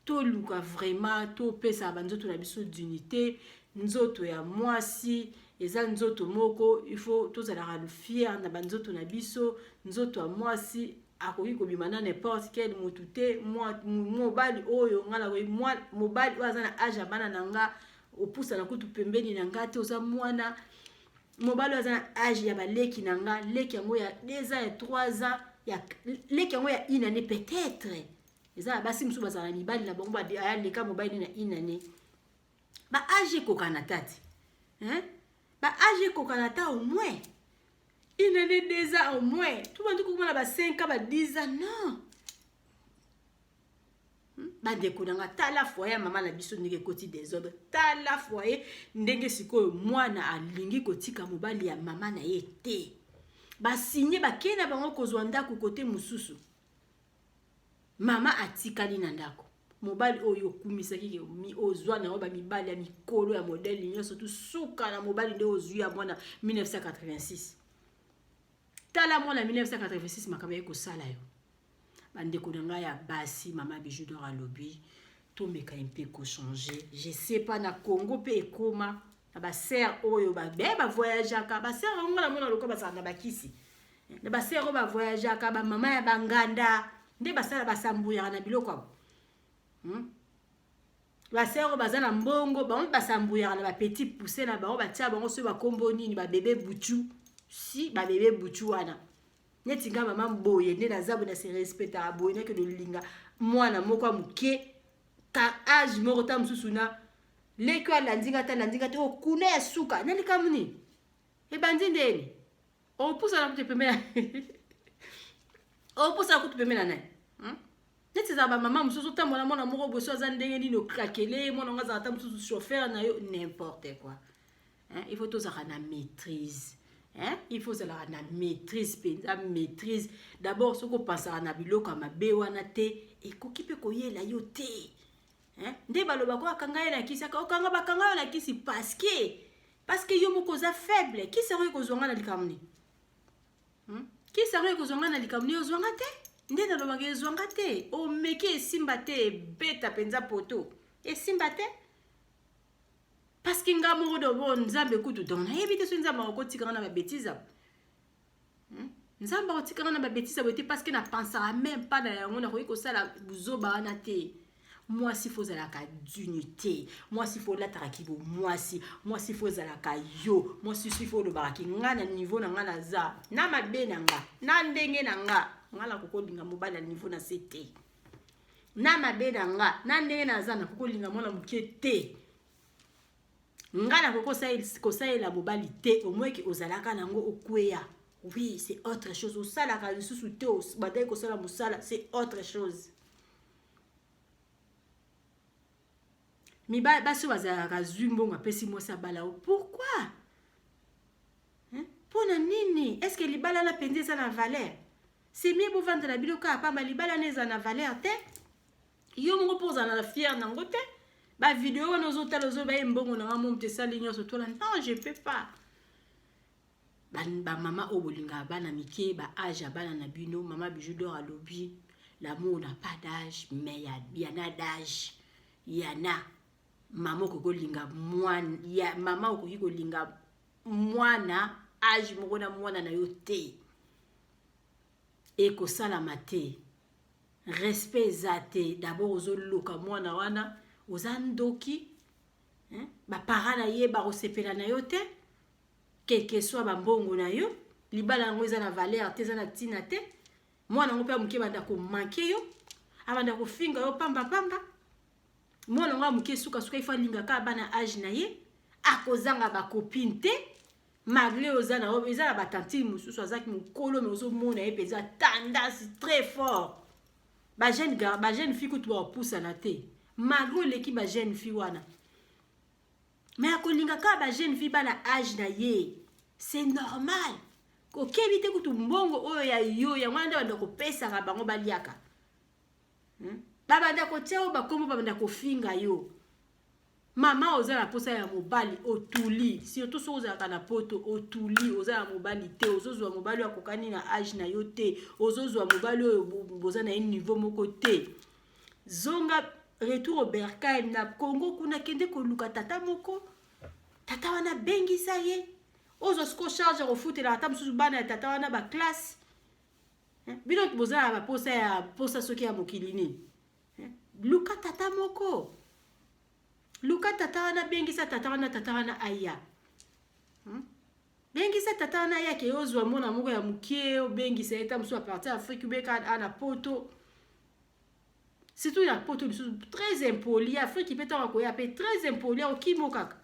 Toluka vraiment topesa banzoto na biso dignité. Nzoto ya mwasi eza nzoto moko, il faut tozalaka fier na banzoto na biso. Nzoto ya mwasi akoki kobima na n'importe quel motu te. Mobali oyo nga nakoki, mobali oyo aza na âge ya bana na nga, opusana kutu pembeni na nga te, oza mwana. Mobali oyo aza na âge ya baleki na nga, leki yango ya 2 ans, ya 3 ans, ya leki yango ya une année peut-être. Eza na basi mosusu bazala na mibali na bango, ayaleka mobali na une année. Baâge ekokana ta te, hein? Baâge ekokana ta au moins. Une année, 2 ans au moins. Tobandi kokoma na ba 5 ans, ba 10 ans, non. Bandeko na nga, tala foyer ya mama na biso ndenge ekoti désordre. Tala foyer ndenge sikoyo mwana alingi kotika mobali ya mama na ye te. Basinye, bakei na bango kozwa ndako kote mosusu, mama atikali na ndako. Mobali oyo okumisaki, ozwa na yo bamibali ya mikolo ya modèle nyonso, tu suka na mobali nde ozwi ya mwana 1986. Tala mwana 1986, makambo ye kosala yo. Bandeko na ngai ya basi, mama Bijou d'Or alobi tomeka mpe kochanger. Je sais pas, na Congo mpe ekóma na basœurs oyo be bavoyageaka. Basœurs yango nga namona lokola bazalaka na bakisi. Na basœurs oyo bavoyageaka, bamama ya banganda nde basala, basambuyaka na biloko abo. Basœurs oyo baza na mbongo, bango basambuyaka na bapetits poucets na bango, batia bango soki bakombo nini, babébé butu si babébé butu wana. Neti nga mama boye nde naza boye, na se respectaka boye, nakende olinga mwana moko ya moke ka âge moko ta mosusu na leki oyo alandi nga te, alandi nga te. Oyo kuna ya suka na likambo nini ebandi ndeni, opusana kutu pembeni, opusana kutu pembeni na nani? Neti ezala bamama mosusu, otambola mwana moko boso aza ndenge nini, okrakele mwana ngo, azala ta mosusu chauffeur na yo, n'importe quoi, hein? Il faut tozalaka na maîtrise, hein? Il faut ozalaka na maîtrise mpenza, maîtrise d'abord. Soki opasaka na biloko ya mabe wana te, ekoki mpe koyela yo te, hein? Nde balobaka akanga ye na kisi, okanga bakanga yo na kisi parce que yo moko oza faible. Kisi yango ekozwanga na likambo nini? Kisi yango ekozwanga na likambo nini? Ozwanga te, nde nalobaka ezwanga te. Omeki, esimba te, ebeta mpenza poto, esimba te, parce que nga moko dobo Nzambe kutu. Donc nayebi te soki Nzambe akotikanga na babêtises abo. Nzambe akotikanga na babêtises abo te, parce que napensaka même pas na yango. Nakoki kosala buzoba wana te. Mwasi faut ozalaka dignité, mwasi faut olataka kibo mwasi, mwasi faut ozalaka yo mwasi, si faut olobaka ki nga na niveau na nga, naza na mabe na nga na ndenge na nga. Nga nakoki kolinga mobali ya niveau na se te. Na mabe na nga na ndenge naza, nakoki kolinga mwana moke te. Nga nakoki kosalela mobali te. Omoyeke ozalaka nango, okweya, oui, c'est autre chose. Osalaka lisusu te, bandaki kosala mosala, c'est autre chose. Mibali, basi oyo bazalaka zwi mbongo, apesi mwasi abala yo, pourquoi? Mpo na nini? Est ce que libala na mpenza eza na valeur? C'est mieux bovandela bino kaka pamba. Libala na eza na valeur te. Yo moko mpo ozala na fier nango te. Bavidéo wana ozotala, ozoba ye mbongo nanga mo moto esali nyonso tola. Non, je peux pas. Bamama oyo bolingaka bana mike, baâge ya bana na bino, mama Bijou d'Or alobi: l'amour n'a pas d'âge, mais y en a d'âge. Yana mama okoki kolinga mwana ya mama, okoki kolinga mwana âge moko na mwana na yo te, ekosalama te, respect eza te. D'abord ozoluka mwana wana, oza ndoki. Baparents na ye bakosepela na yo te, quel que soit bambongo na yo. Libala yango eza na valeur te, eza na ntina te. Mwana yango mpe ya moke banda komanquer yo, abanda kofinga yo pambapamba. Mwana yango ya moke, sukasuka ifo alingaka bana âge na ye, akozanga bacopines te, malgré oza na eza na batantine mosusu azalaki mokolo, mais ozomona ye mpenza tendance très fort. Bajeune, bajeune fille kutu bakopusana te, malgré oleki bajeune fille wana, mais akolinga kaka bajeune fille bana âge na ye, c'est normal. Okebi te kutu mbongo oyo ya yo, yango wana nde banda kopesaka bango baliaka. Babanda kotia oyo bakombo, babanda kofinga yo. Mama, oza na posa ya mobali, otuli, surtout soki ozalaka na poto, otuli, oza na mobali te, ozozwa mobali oyo akokani na âge na yo te, ozozwa mobali oyo boza na ye niveau moko te. Zonga, retour au bercail na Congo kuna, kende koluka tata moko. Tata wana abengisa ye, ozwa siko charge ya kofutela ata mosusu bana ya tata wana baclasse. Bino boza na baposa ya posa soki ya mokili nini. Luka tata moko, luka tata wana, bengisa tata wana, tata wana aya. Bengisa tata wana aya, ke ozwa mwana moko ya moke, obengisa ye ta mosusu à partir Afrique, obeka na poto, surtout na poto lisusu très impoli. Afrique mpe ntango akoya mpe très impoli, akokimo kaka.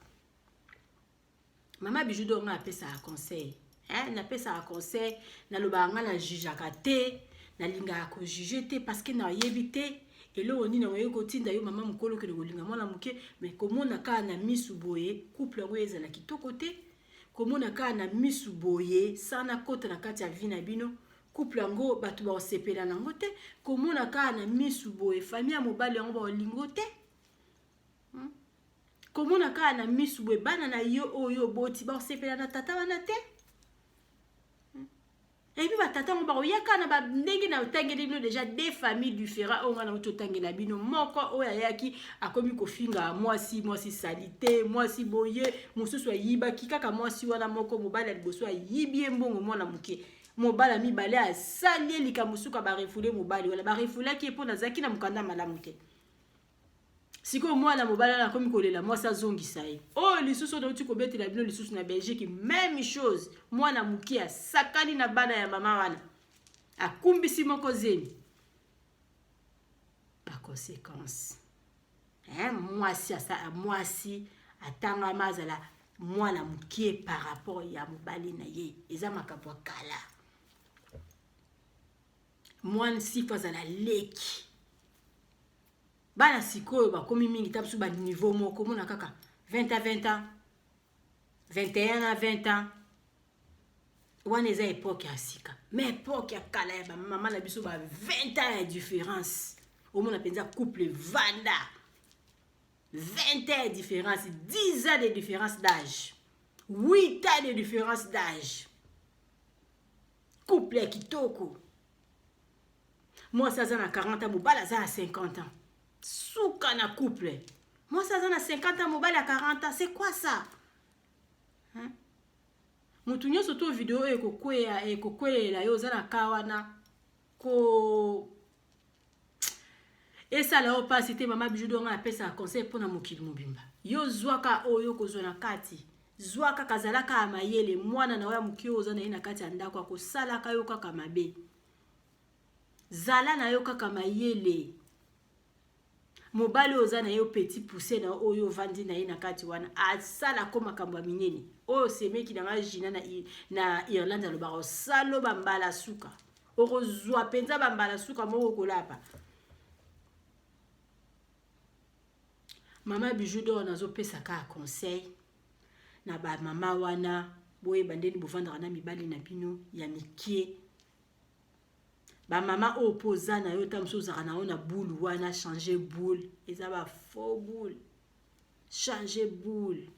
Mama Bijou d'Or nga apesaka conseil. Eh, napesaka conseil, nalobaka ngai na jugeaka te, nalingaka kojuge te parce que nayebi te eloko nini yango oye kotinda yo mama mokolo okende kolinga mwana moke. Mais komona kaka na misu boye, couple yango ezala kitoko te. Komona kaka na misu boye, sana kota na kati ya vie na bino, couple yango bato bakosepela nango te. Komona kaka na misu boye, famille ya mobali yango bakolingo te. Komona kaka na misu boye, bana na yo oyo oboti bakosepela na tata wana te. Et puis batata yango bakoya kaka na bandenge na otangeli bino déjà deux familles différents oyo ngai nauti otangela bino. Moko oyo ayaki akomi kofinga mwasi, mwasi sali te, mwasi boye, mosusu ayibaki kaka mwasi wana moko. Mobali ya liboso ayibi ye mbongo, mwana moke. Mobali ya mibale asali ye likambo, suka barefouler mobali wana. Barefoulaki ye mpo nazalaki na mokanda malamu te. Sikoyo mwana mobali wana akomi kolela mwasi azongisa ye. Oyo lisusu oyo nauti kobetela bino lisusu na Belgique, même chose, mwana moke asakani na bana ya mama wana, akumbisi moko zemi. Baconséquence, mwasi mwasi atangama azala mwana moke par rapport ya mobali na ye, eza makambo ya kala. Mwana faut azala leki. Bana sikoyo bakomi mingi ta biso baniveau moko, omona kaka 20 à 20 ans, 21 à 20 ans. Wana eza époque ya sika, mais époque ya kala ya bamama na biso, ba 20 ans ya différence, omona mpenza couple vanda, 20 ans ya différence, 10 ans de différence d'âge, 8 ans de différence d'âge, couple ya kitoko. Mwasi aza na 40 ans, mobali aza na 50 ans. Suka na couple, mwasi aza na 50 ans, mobali ya 40 ans, c'est quoi ça, hein? Motu nyonso to video oyo ekokweya, ekokweyela yo, oza na ka wana ko esala yo mpasi te. Mama Bijou d'Or apesaka conseil mpona mokili mobimba. Yo zwaka oyo kozwa na kati, zwa kaka, azalaka ya mayele. Mwana na yo ya moke oyo oza na ye na kati ya ndako akosalaka yo kaka mabe, zala na yo kaka mayele. Mobali oyo oza na ye, petit pouce na oyo ovandi na ye na kati wana, asalako makambo ya minene oyo semeki na nga Gina na Irlande alobaka, osalo bambala suka, okozwa mpenza bambala suka moko okolapa. Mama Bijou d'Or nazopesa kaka conseil na bamama wana: boyeba ndeni bovandaka na mibali na bino ya mike. Bamama oyo mpo oza na yo, ta mosusu ozalaka na yo na boule wana, change boule, eza bafaux boule, change boule,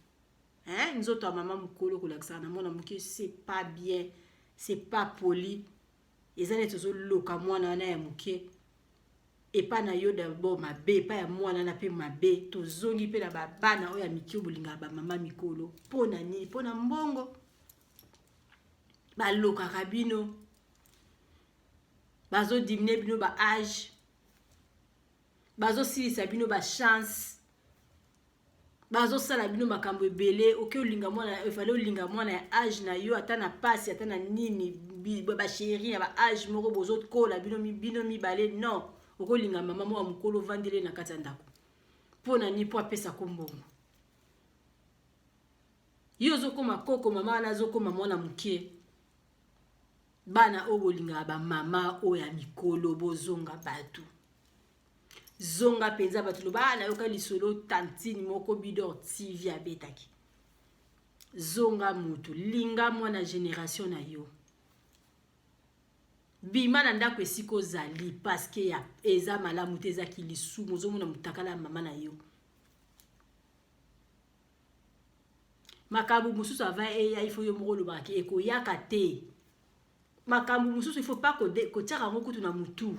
hein? Nzoto ya mama mokolo kolakisaka na mwana moke, c'est pas bien, c'est pas poli. Eza neti ozoloka mwana wana ya moke epai na yo d'abord mabe, epai ya mwana wana mpe mabe. Tozongi mpe na babana oyo ya mike oyo bolingaka bamama mikolo. Mpo na nini? Mpo na mbongo. Balokaka bino, bazodiminuer bino baâge, bazosilisa bino bachance, bazosala bino makambo ebele. Oke olinga mwana, efale olinga mwana ya âge na yo, ata na pasi, ata na nini, bachéri na baâge moko bozokola bino, bino mibale. Non, okolinga mama moko ya mokolo, ovandeli na kati ya ndako. Mpo na nini? Mpo apesako mbongo. Ye ozokóma koko, mama wana azokóma mwana moke. Bana oyo bolingaka bamama oyo ya mikolo, bozonga bato, zonga mpenza bato. Loba nayoka lisolo tantine moko Bidor TV abetaki. Zonga motu, linga mwana génération na yo, bima na ndako esika ozali, parce que eza malamu te, ezaki lisumu. Ozomona motakala ya mama na yo. Makambo mosusu ava eya, ifo yo moko olobaka ekoyaka te. Makambo mosusu ifo pa kotiaka yango kutu na motu,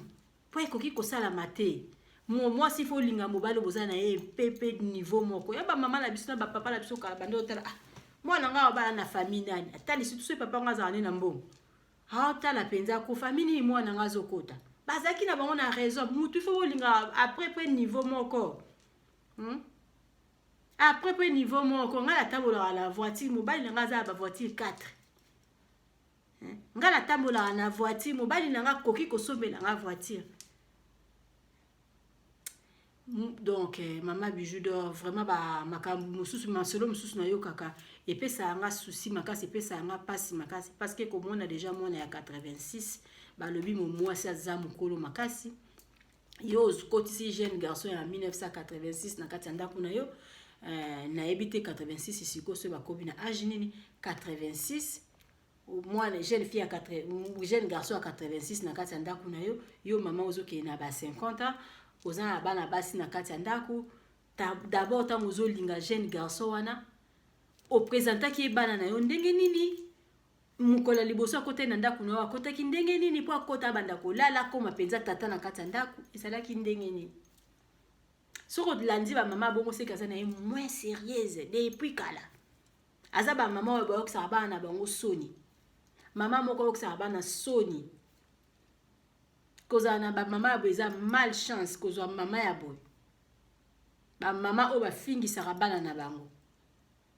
mpo ekoki kosalama te. Mwasi faut olinga mobali boza na ye mpe niveau moko ya bamama na biso na bapapa na biso kala. Bandi otala, ah, mwana nga obala na famille nani? Atali surtout soki papa nga azala nde na mbongo, aotala mpenza ko famille nini mwana nga azokota. Bazalaki na bango na raison. Mutu faut olinga après mpe niveau moko, Après mpe niveau moko. Ngai natambolaka na voiture, mobali na ngai aza na bavoiture 4. Ngai natambolaka na voiture, mobali na ngai akoki kosombela nga voiture. Donc mama Bijou d'Or, vraiment ba makambo mosusu, masolo mosusu nayokaka, epesaka nga souci makasi, epesaka nga mpasi makasi, parce que komona déjà mwana ya 86, balobi mo mwasi aza mokolo makasi, yo okotisi jeune garçon ya 1986 na kati ya ndako na yo. Nayebi te 86 sikoyo soki bakomi na age nini. 86, mwana jeune fille ya 4, jeune garçon ya 86 na kati ya ndako na yo, yo mama ozokende na ba 50 ans, oza na bana basi na kati ya ndako. D'abord, ntango ozolinga jeune garçon wana, oprésentaki ye bana na yo ndenge nini? Mokolo ya liboso akotaki na ndako na yo, akotaki ndenge nini? Mpo akota, abanda kolala, akóma mpenza tata na kati ya ndako, ezalaki ndenge nini? Soki olandi bamama bongo, seki aza na ye moins sérieuse depuis kala. Aza bamama oyo bayokisaka bana na bango soni. Mama moko oyokisaka bana soni. Kozala na bamama ya boye eza malchance. Kozwa mama ya boye, bamama oyo bafingisaka bana na bango,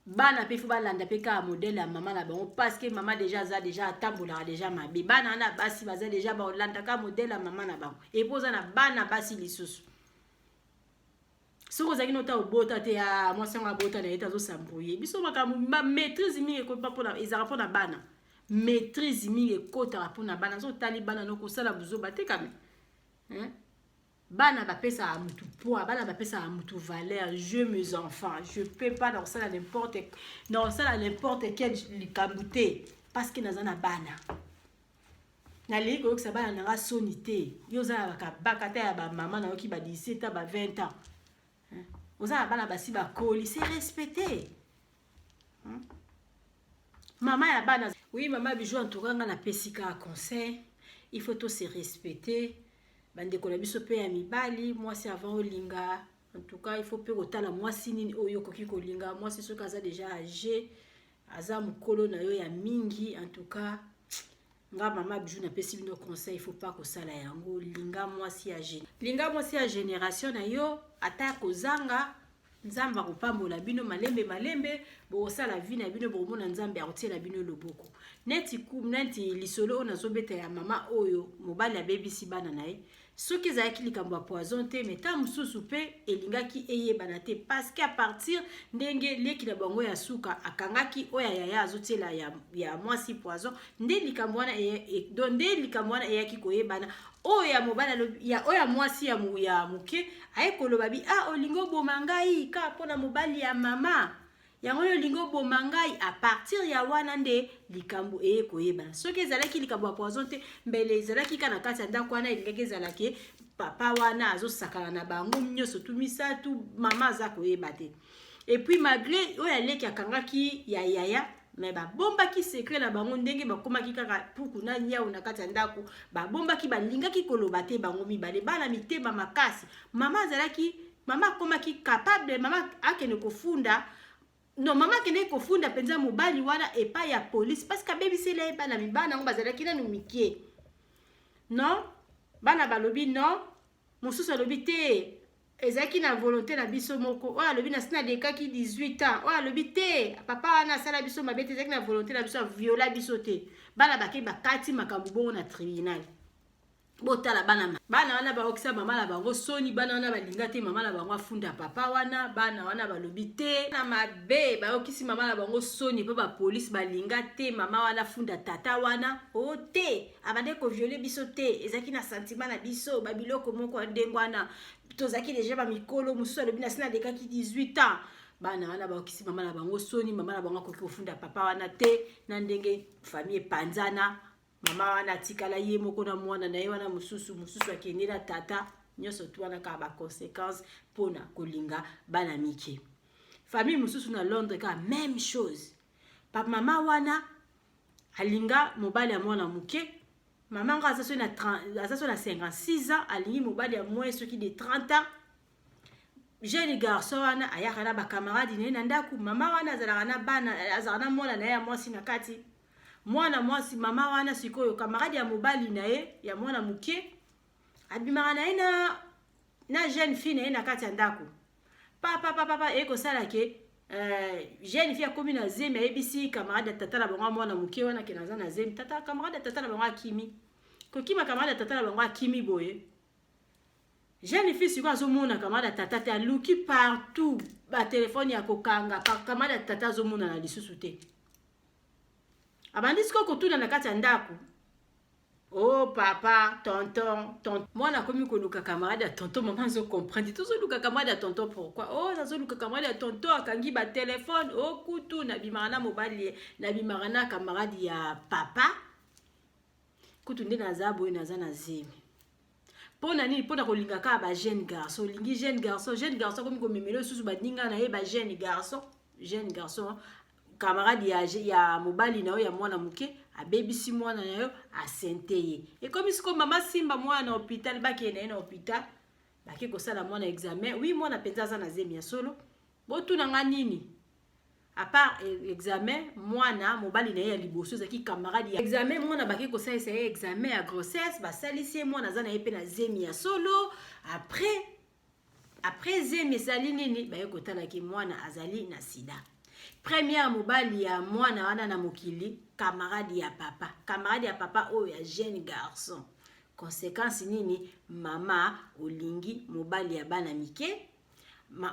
bana mpe faut balanda mpe kaka modèle ya mama na bango, parce que mama déjà aza déjà atambolaka déjà mabe. Bana wana basi baza déjà baolanda kaka modèle ya mama na bango. Et puis oza na bana basi lisusu, soki ozalaki nota obota te, ya mwasi yango abota na ye te, azosambrouye biso makambo. Maîtrise mingi ekota mpona, ezalaka mpona bana. Maîtrise mingi ekotaka mpona bana. So otali bana no, kosala buzoba te kame. Bana bapesaka mutu poids, bana bapesaka mutu valeur. Je mes enfants, je peux pas na kosala n'importe, na kosala n'importe quel likambo te, parce que naza na bana, nalingi koyokisa bana na nga soni te. Yo oza na bakabaka ta ya bamama, nayoki ba 17 ans, ba 20 ans, oza na bana basi bakoli, c'est respecté mama ya bana. Oui, mama Bijou, en tout cas nga napesi kaka conseil: il faut to se respecter. Bandeko na biso mpe ya mibali, mwasi avant olinga, en tout cas il faut mpe kotala mwasi nini oyo okoki kolinga. Mwasi soki aza déjà âgé, aza mokolo na yo ya mingi, en tout cas nga mama Bijou napesi bino conseil: il faut pas kosala yango. Linga mwasi ya génération na yo. Ata kozanga, Nzambe akopambola bino malembe malembe, bokosala vie na bino, bokomona Nzambe akotiela bino loboko. Neti lisolo oyo nazobeta ya mama oyo mobali abebisi bana na ye, soki ezalaki likambo ya poison te, mais ta mosusu mpe elingaki eyebana te, parce que à partir ndenge leki na bango ya suka akangaki oyo yaya azotiela ya mwasi poison, nde likambo wana eyaki koyebana. Oyo ya mobali, ya oyo ya mwasi ya moke, aye koloba bi: "Ah, olingi oboma ngai kaka mpona mobali ya mama yango oyo, olingi oboma ngai." À partir ya wana nde likambo eye koyebana. Soki ezalaki likambo ya poison te, mbele ezalaki kaka na kati ya ndako wana, elingaki ezalaki papa wana azosakana na bango nyonso tu misatu, mama aza koyeba te. Et puis malgré oyo aleki akangaki ya yaya, mais babombaki secret na bango. Ndenge bakomaki kaka puku na nyau na kati ya ndako, babombaki, balingaki koloba te. Bango mibale bana mitema makasi. Mama azalaki, mama akomaki capable, mama akende kofunda. Non, mama akendeki kofunda mpenza mobali wana epai ya police, parce que abebisela ye bana. Mibana yango bazalaki nanu mike. Non, bana balobi non, mosusu alobi te, ezalaki na volonté na biso moko. Oyo alobi na si nalekaki 18 ans. Oyo alobi te, papa wana asala biso mabe te, ezalaki na volonté na biso, aviola biso te. Bana bakei, bakati makambo bongo na tribunal. Botala bana, bana wana baokisa mama na bango soni. Bana wana balinga te mama na bango afunda papa wana. Bana wana balobi te na mabe, bayokisi mama na bango soni, mpo bapolisi balinga te mama wana afunda tata wana. O te, abande kovioler biso te, ezalaki na sentiment na biso, babiloko moko ya ndenge wana, tozalaki déjà bamikolo. Mosusu alobi na si nalekaki 18 ans. Bana wana bayokisi mama na bango soni, mama na bango akoki kofunda papa wana te. Na ndenge famille epanzana, mama wana atikala ye moko na mwana na ye wana mosusu, mosusu akende na tata. Nyonso tu wana kaka baconséquence mpona kolinga bana mike. Famille mosusu na Londres, kaka même chose. Mama wana alinga mobali ya mwana moke. Mama ngo aza soki na 56 ans, alingi mobali ya moins soki de 30 ans. Jeune garçon wana ayaka na bacamarade na ye na ndako. Mama wana azalaka na bana, azalaka na mwana na ye ya mwasi na kati, mwana mwasi. Mama wana sikoyo, camarade ya mobali na ye ya mwana moke abimaka na ye na jeune fille na ye na kati ya ndako. Papa papa eye kosala ke jeune fille akomi na zemi. Ayebisi camarade ya tata na bango ya mwana moke wana ke naza na zemi. Tata, camarade ya tata na bango akimi. Kokima camarade ya tata na bango akimi boye. Jeune fille sikoyo azomona camarade ya tata te, aluki partout, batelefone ya kokanga, camarade ya tata azomonana lisusu te. Abandi sikoyo kotuna na kati ya ndako: "Oh papa, tonton, tonton." Mwana akomi koluka camarade ya tonton. Mama azocomprendre: "Tozoluka camarade ya tonton pourquoi?" "Oh, nazoluka camarade ya tonton, akangi batelefone. O kutu nabimaka na mobali, nabimaka na camarade ya papa. Kutu nde naza boye, naza na zemi." Mpo na nini? Mpo na kolinga kaka bajeune garçon. Olingi jeune garçon, jeune garçon akomi komemela lisusu baninga na ye bajeune garçon. Jeune garçon, camarade ya mobali na yo ya mwana moke, abebisi mwana na yo, asente ye. Ekomi sikoyo mama simba mwana na hôpital, bakende na ye na hôpital, bake kosala mwana examen. Oui, mwana mpenza aza na zemi ya solo. Botuna nga nini? À part examen, mwana mobali na ye ya liboso ezalaki camarade ya examen. Mwana bake kosalisa ye examen ya grossesse, basalisi ye, mwana aza na ye mpe na zemi ya solo. Après zemi esali nini? Baye kotalaki, mwana azali na sida. Première mobali ya mwana wana na mokili, camarade ya papa, camarade ya papa oyo ya jeune garçon. Conséquence nini? Mama, olingi mobali ya bana mike,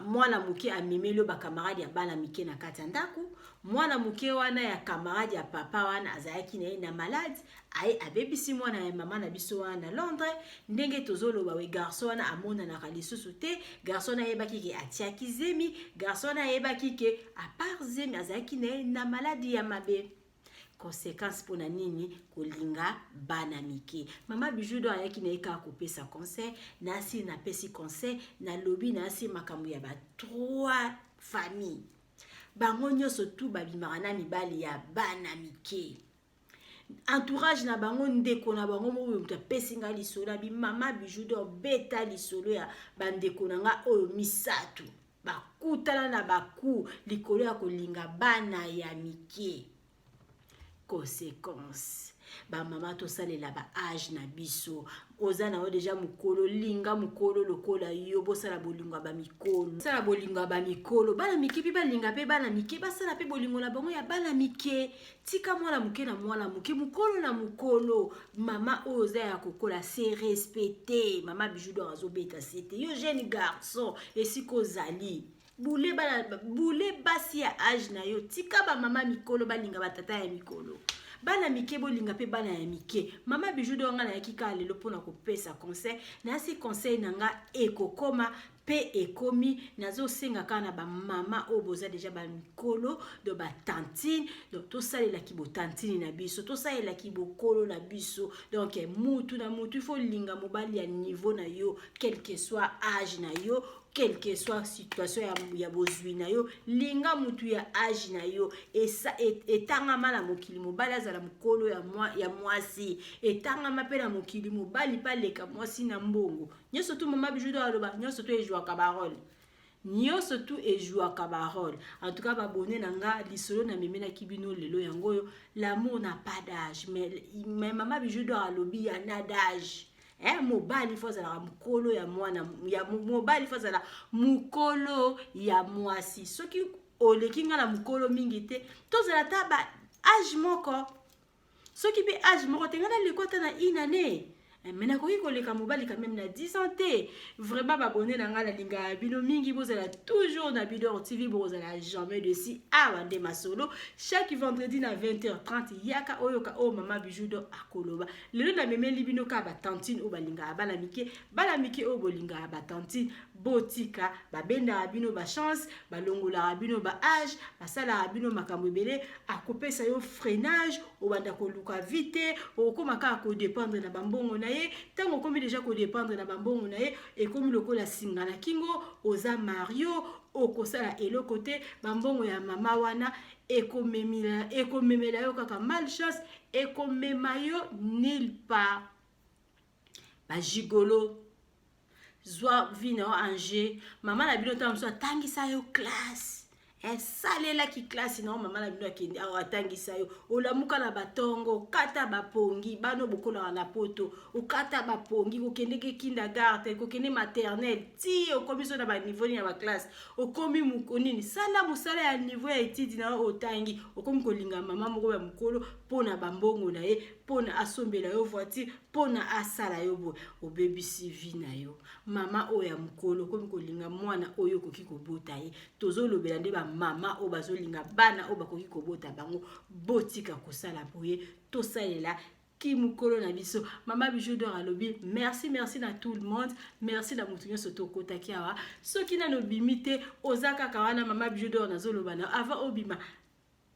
mwana moke amemeli oyo bacamarade ya bana mike na kati ya ndako. Mwana moke wana ya camarade ya papa wana azalaki na ye na malade, aye abebisi mwana ya mama na biso wana na Londres. Ndenge tozoloba we, garçon wana amonanaka lisusu te. Garçon wana ayebaki ke atiaki zemi, garçon wana ayebaki ke à part zemi, azalaki na ye na maladi ya mabe. Conséquence mpona nini? Kolinga bana mike. Mama Bijou do ayaki na ye kaka kopesa conseil. Nasi napesi conseil, nalobi nasi makambo ya ba trois famille. Bango nyonso tu babimaka na mibali ya bana mike, entourage na bango, ndeko na bango moko. Moto apesi ngai lisolo abi: "Mama Bijou do, beta lisolo ya bandeko na nga oyo misato bakutana na baku likolo ya kolinga bana ya mike." Conséquence, bamama, tosalela baâge na biso. Oza na yo déjà mokolo, linga mokolo lokola yo. Bosala bolingo ya bamikolo, bosala bolingo ya bamikolo. Bana mike mpe balinga mpe bana mike, basala mpe bolingo na bango ya bana mike. Tika mwana moke na mwana moke, mokolo na mokolo. Mama oyo oza ya kokola, se respecte. Mama Bijou d'or azobeta se te. Yo jeune garçon, esika ozali, bule bana, bule basi ya âge na yo. Tika bamama mikolo balinga batata ya mikolo. Bana mike bolinga mpe bana ya mike. Mama Bijou d'or, nga nayaki kaka lelo mpona kopesa conseil. Nayasi conseil na nga ekokoma mpe ekomi. Nazosenga kaka na bamama oyo boza déjà bamikolo, do batantine, donc tosalelaki botantine na biso, tosalelaki bokolo na biso. Donc mutu na mutu, il faut linga mobali ya niveau na yo, quel que soit âge na yo, quelle que soit situation ya bozwi na yo. Linga mutu ya âge na yo. Etangama na mokili, mobali azala mokolo ya mwasi. Etangama mpe na mokili, mobali mpe aleka mwasi na mbongo. Nyonso tu, mama Bijou do aloba, nyonso tu ezwaka barole, nyonso tu ezwaka barole. En tout cas, babone na nga, lisolo namemelaki bino lelo yango oyo. L'amour n'a pas d'âge, mais mama Bijou do alobi ya na d'âge. Mobali faut azalaka mokolo ya mwana ya mobali, faut azala mokolo ya mwasi. Soki oleki nga na mokolo mingi te, tozala ta ba âge moko. Soki mpe âge moko te, nga naleki ata na une année, mais nakoki koleka mobali quand même na 10 ans te. Vraiment, babone na ngai, nalingaka bino mingi. Bozala toujours na Bidor TV, bokozala jamais déçus. Awa nde masolo, chaque vendredi na 20h30. Yaka oyoka oyo mama Bijou do akoloba. Lelo namemeli bino kaka batantine oyo balingaka bana mike. Bana mike oyo bolingaka batantine, botika. Babendaka bino bachance, balongolaka bino baâge, basalaka bino makambo ebele. Akopesa yo freinage, obanda koluka vie te, okóma kaka kodépendre na bambongo na ye. Ntango okomi déjà kodépendre na bambongo na ye, ekomi lokola singa na kingo. Oza mario, okosala eloko te. Bambongo ya mama wana ekomemela yo kaka malchance, ekomema yo nulle part. Bagigolo, zwa vie na yo en jeu. Mama na bino ntango mosusu atangisa yo classe, esalelaki klase na yo. Mama na bino akende awa, atangisa yo, olamuka na batongo, okata bapongi. Bana bokolaka na poto, okata bapongi, kokendeke kindergarten, kokende maternelle, ti okomi so na baniveau nini ya baklasse, okomi nini. Sala mosala ya niveau ya étude na yo otangi. Okomi kolinga mama moko ya mokolo mpo na bambongo na ye. mpona asombela yo voiture, mpona asala yo boye. Obebisi vie na yo. Mama oyo ya mokolo okomi kolinga mwana oyo okoki kobota ye. Tozolobela nde bamama oyo bazolinga bana oyo bakoki kobota bango. Botika kosala boye, tosalela kimokolo na biso. Mama Bijou d'Or alobi merci, merci na tout le monde, merci na motu nyonso tokotaki awa. Soki nano obimi te, oza kaka wana. Mama Bijou d'Or nazoloba na avant obima,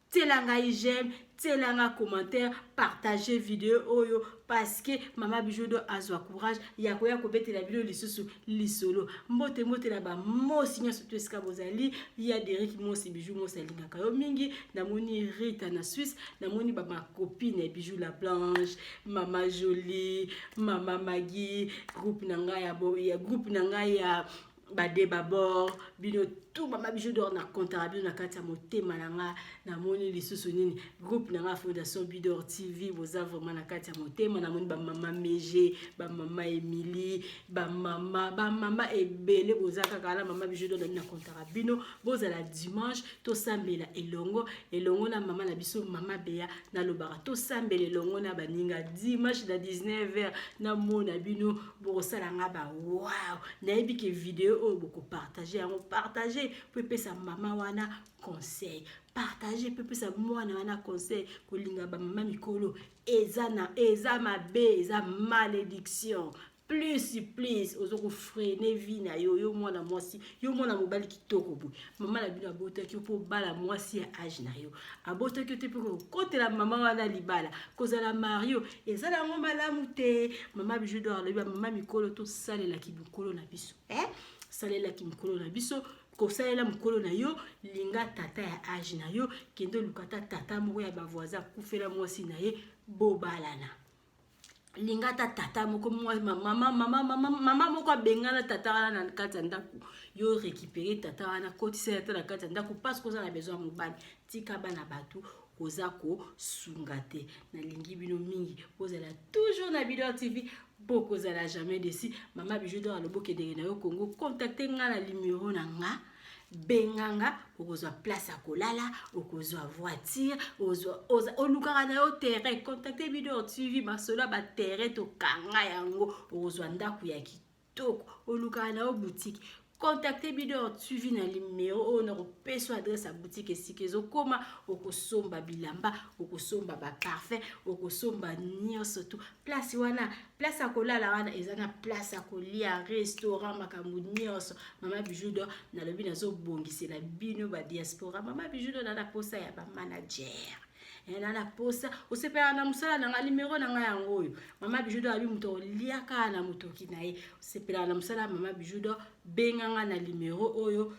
tiela ngai j'aime, tiela nga commentaire, partage video oyo, parce que Mama Bijou d'Or azwa courage ya koya kobetela bino lisusu lisolo. Mbote mbote na bamosi nyonso to esika bozali. Ya Derik Mosi, Bijou Mosi alingaka yo mingi. Namoni Rita na Suisse, namoni bamacopine ya Bijou la Blanche, Mama Jolie, Mama Magi, groupe na ngai ya groupe na ngai ya badebabord, bino tout. Mama Bijou d'Or na kontaka bino na kati ya motema na nga. Namoni lisusu nini, groupe na nga Fondation Bidor TV, boza vraiment na kati ya motema. Namoni bamama Mege, bamama Emilie, bamama ebele boza kaka na Mama Bijou d'Or. Na kontaka bino, bozala dimanche, tosambela elongo elongo na mama na biso Mama Beya. Nalobaka tosambela elongo na baninga dimanche na 19h. Namona bino bokosala nga ba wow. Nayebi ke video oyo bokopartage yango, partage mpo epesa mama wana conseil, partage mpo epesa mwana wana conseil. Kolinga bamama mikolo eza na eza mabe, eza malédiction. Plus plus oza kofreiner vie na yo. Yo mwana mwasi, yo mwana mobali kitoko boye, mama na bino abotaki yo mpo obala mwasi ya age na yo. Abotaki yo te mpo kokotela mama wana libala. Kozala marié eza nango malamu te. Mama Bijou d'Or alobi bamama mikolo, tosalelaki mikolo na biso, eh? Salelaki mikolo na biso. Kosalela mokolo na yo, linga tata ya age na yo. Kende oluka ta tata moko ya bavoisin akufela mwasi na ye, bobalana. Linga ata tata moko, mama, mama, mama, mama moko abengana tata wana na kati ya ndako, yo récupérer tata wana, kotisa ye ata na kati ya ndako, parce que oza na besoin ya mobali. Tika bana bato, oza kosunga te. Nalingi bino mingi, bozala toujours na Bidor TV, bokozala jamais déçus. Mama Bijou d'Or alobi okendeke na yo Congo, contacte nga na numero na nga, benganga, okozwa place ya kolala, okozwa voiture. Olukaka na yo terrain, contacte Bidor TV. Masolo ya baterrain tokanga yango. Okozwa ndako ya kitoko. Olukaka na yo boutique, contacte Bidor TV na numero oyo nakopesa adresse ya boutique esika ezokóma. Okosomba bilamba, okosomba baparfum, okosomba nyonso tu. Place wana, place ya kolala wana eza na place ya kolia, restaurant, makambo nyonso. Mama Bijou d'Or nalobi nazobongisela bino badiaspora. Mama Bijou d'Or na na posa ya bamanager, na na posa osepelaka na mosala na nga. Numero na ngai yango oyo. Mama Bijou d'Or abi moto oliaka na motoki na ye, osepelaka na mosala ya Mama Bijou d'Or, benganga na numero oyo,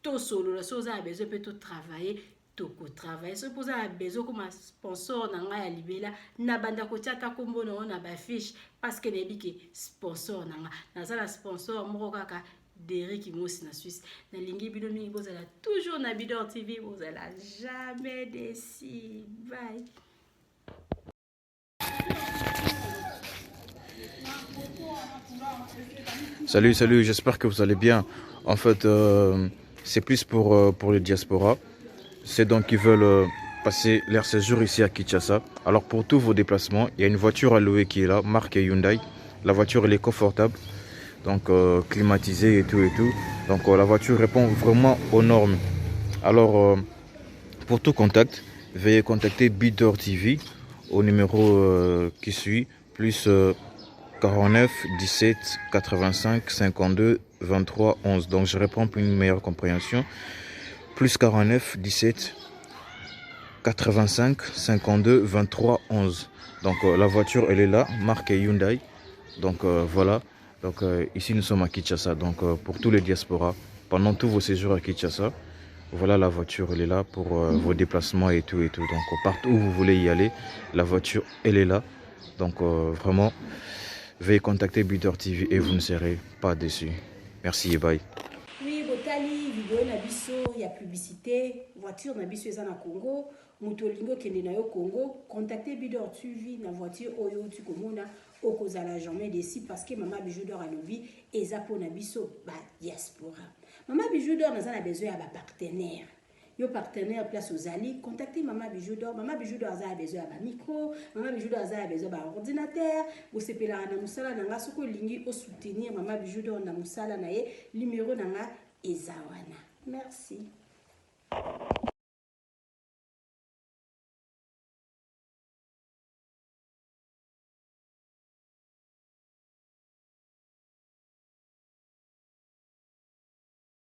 tosolola. So oza na besoin mpe totravaille, tokotravaille. Soki mpo oza na besoin koma sponsor na ngai ya libela, na banda kotia ata nkombo na yo na bafiche, parce que nayebi ke sponsor na nga, naza na sponsor moko kaka, Derik Mosi na Suisse. Nalingi bino mingi, bozala toujours na Bidor TV, bozala jamais déçus. Bye. Salut, salut, j'espère que vous allez bien. En fait, c'est plus pour les diasporas. C'est donc qui veulent passer leur séjour ici à Kinshasa. Alors pour tous vos déplacements, il y a une voiture à louer qui est là, marque Hyundai. La voiture, elle est confortable, donc climatisée et tout et tout. Donc la voiture répond vraiment aux normes. Alors pour tout contact, veuillez contacter Bidor TV au numéro qui suit, plus 49 17 85 52 23 11. Donc je réponds pour une meilleure compréhension. Plus 49 17 85 52 23 11. Donc la voiture, elle est là, marque Hyundai. Donc voilà. Donc ici nous sommes à Kinshasa. Donc pour tous les diasporas, pendant tous vos séjours à Kinshasa, voilà, la voiture, elle est là pour vos déplacements et tout et tout. Donc partout où vous voulez y aller, la voiture, elle est là. Donc vraiment, veuillez contacter Bidor TV et vous ne serez pas déçus. Merci et bye. Oui, botali video na biso ya publicité. Voiture na biso eza na Congo. Moto olingi okende na yo Congo, contacte Bidor TV na voiture oyo outi komona, okozala jamais déçu, parce que Mama Bijou d'Or alobi eza mpona biso badiaspora. Mama Bijou d'Or naza na besoin ya bapartenaire. Yo partenaire, place ozali, contacte Mama Bijou d'Or. Mama Bijou d'Or aza ya besoin ya bamicro, Mama Bijou d'Or aza ya besoin ya baordinateur. Bosepelaka na mosala na nga. Soki olingi osoutenir Mama Bijou d'Or na mosala na ye, numero na nga eza wana. Merci.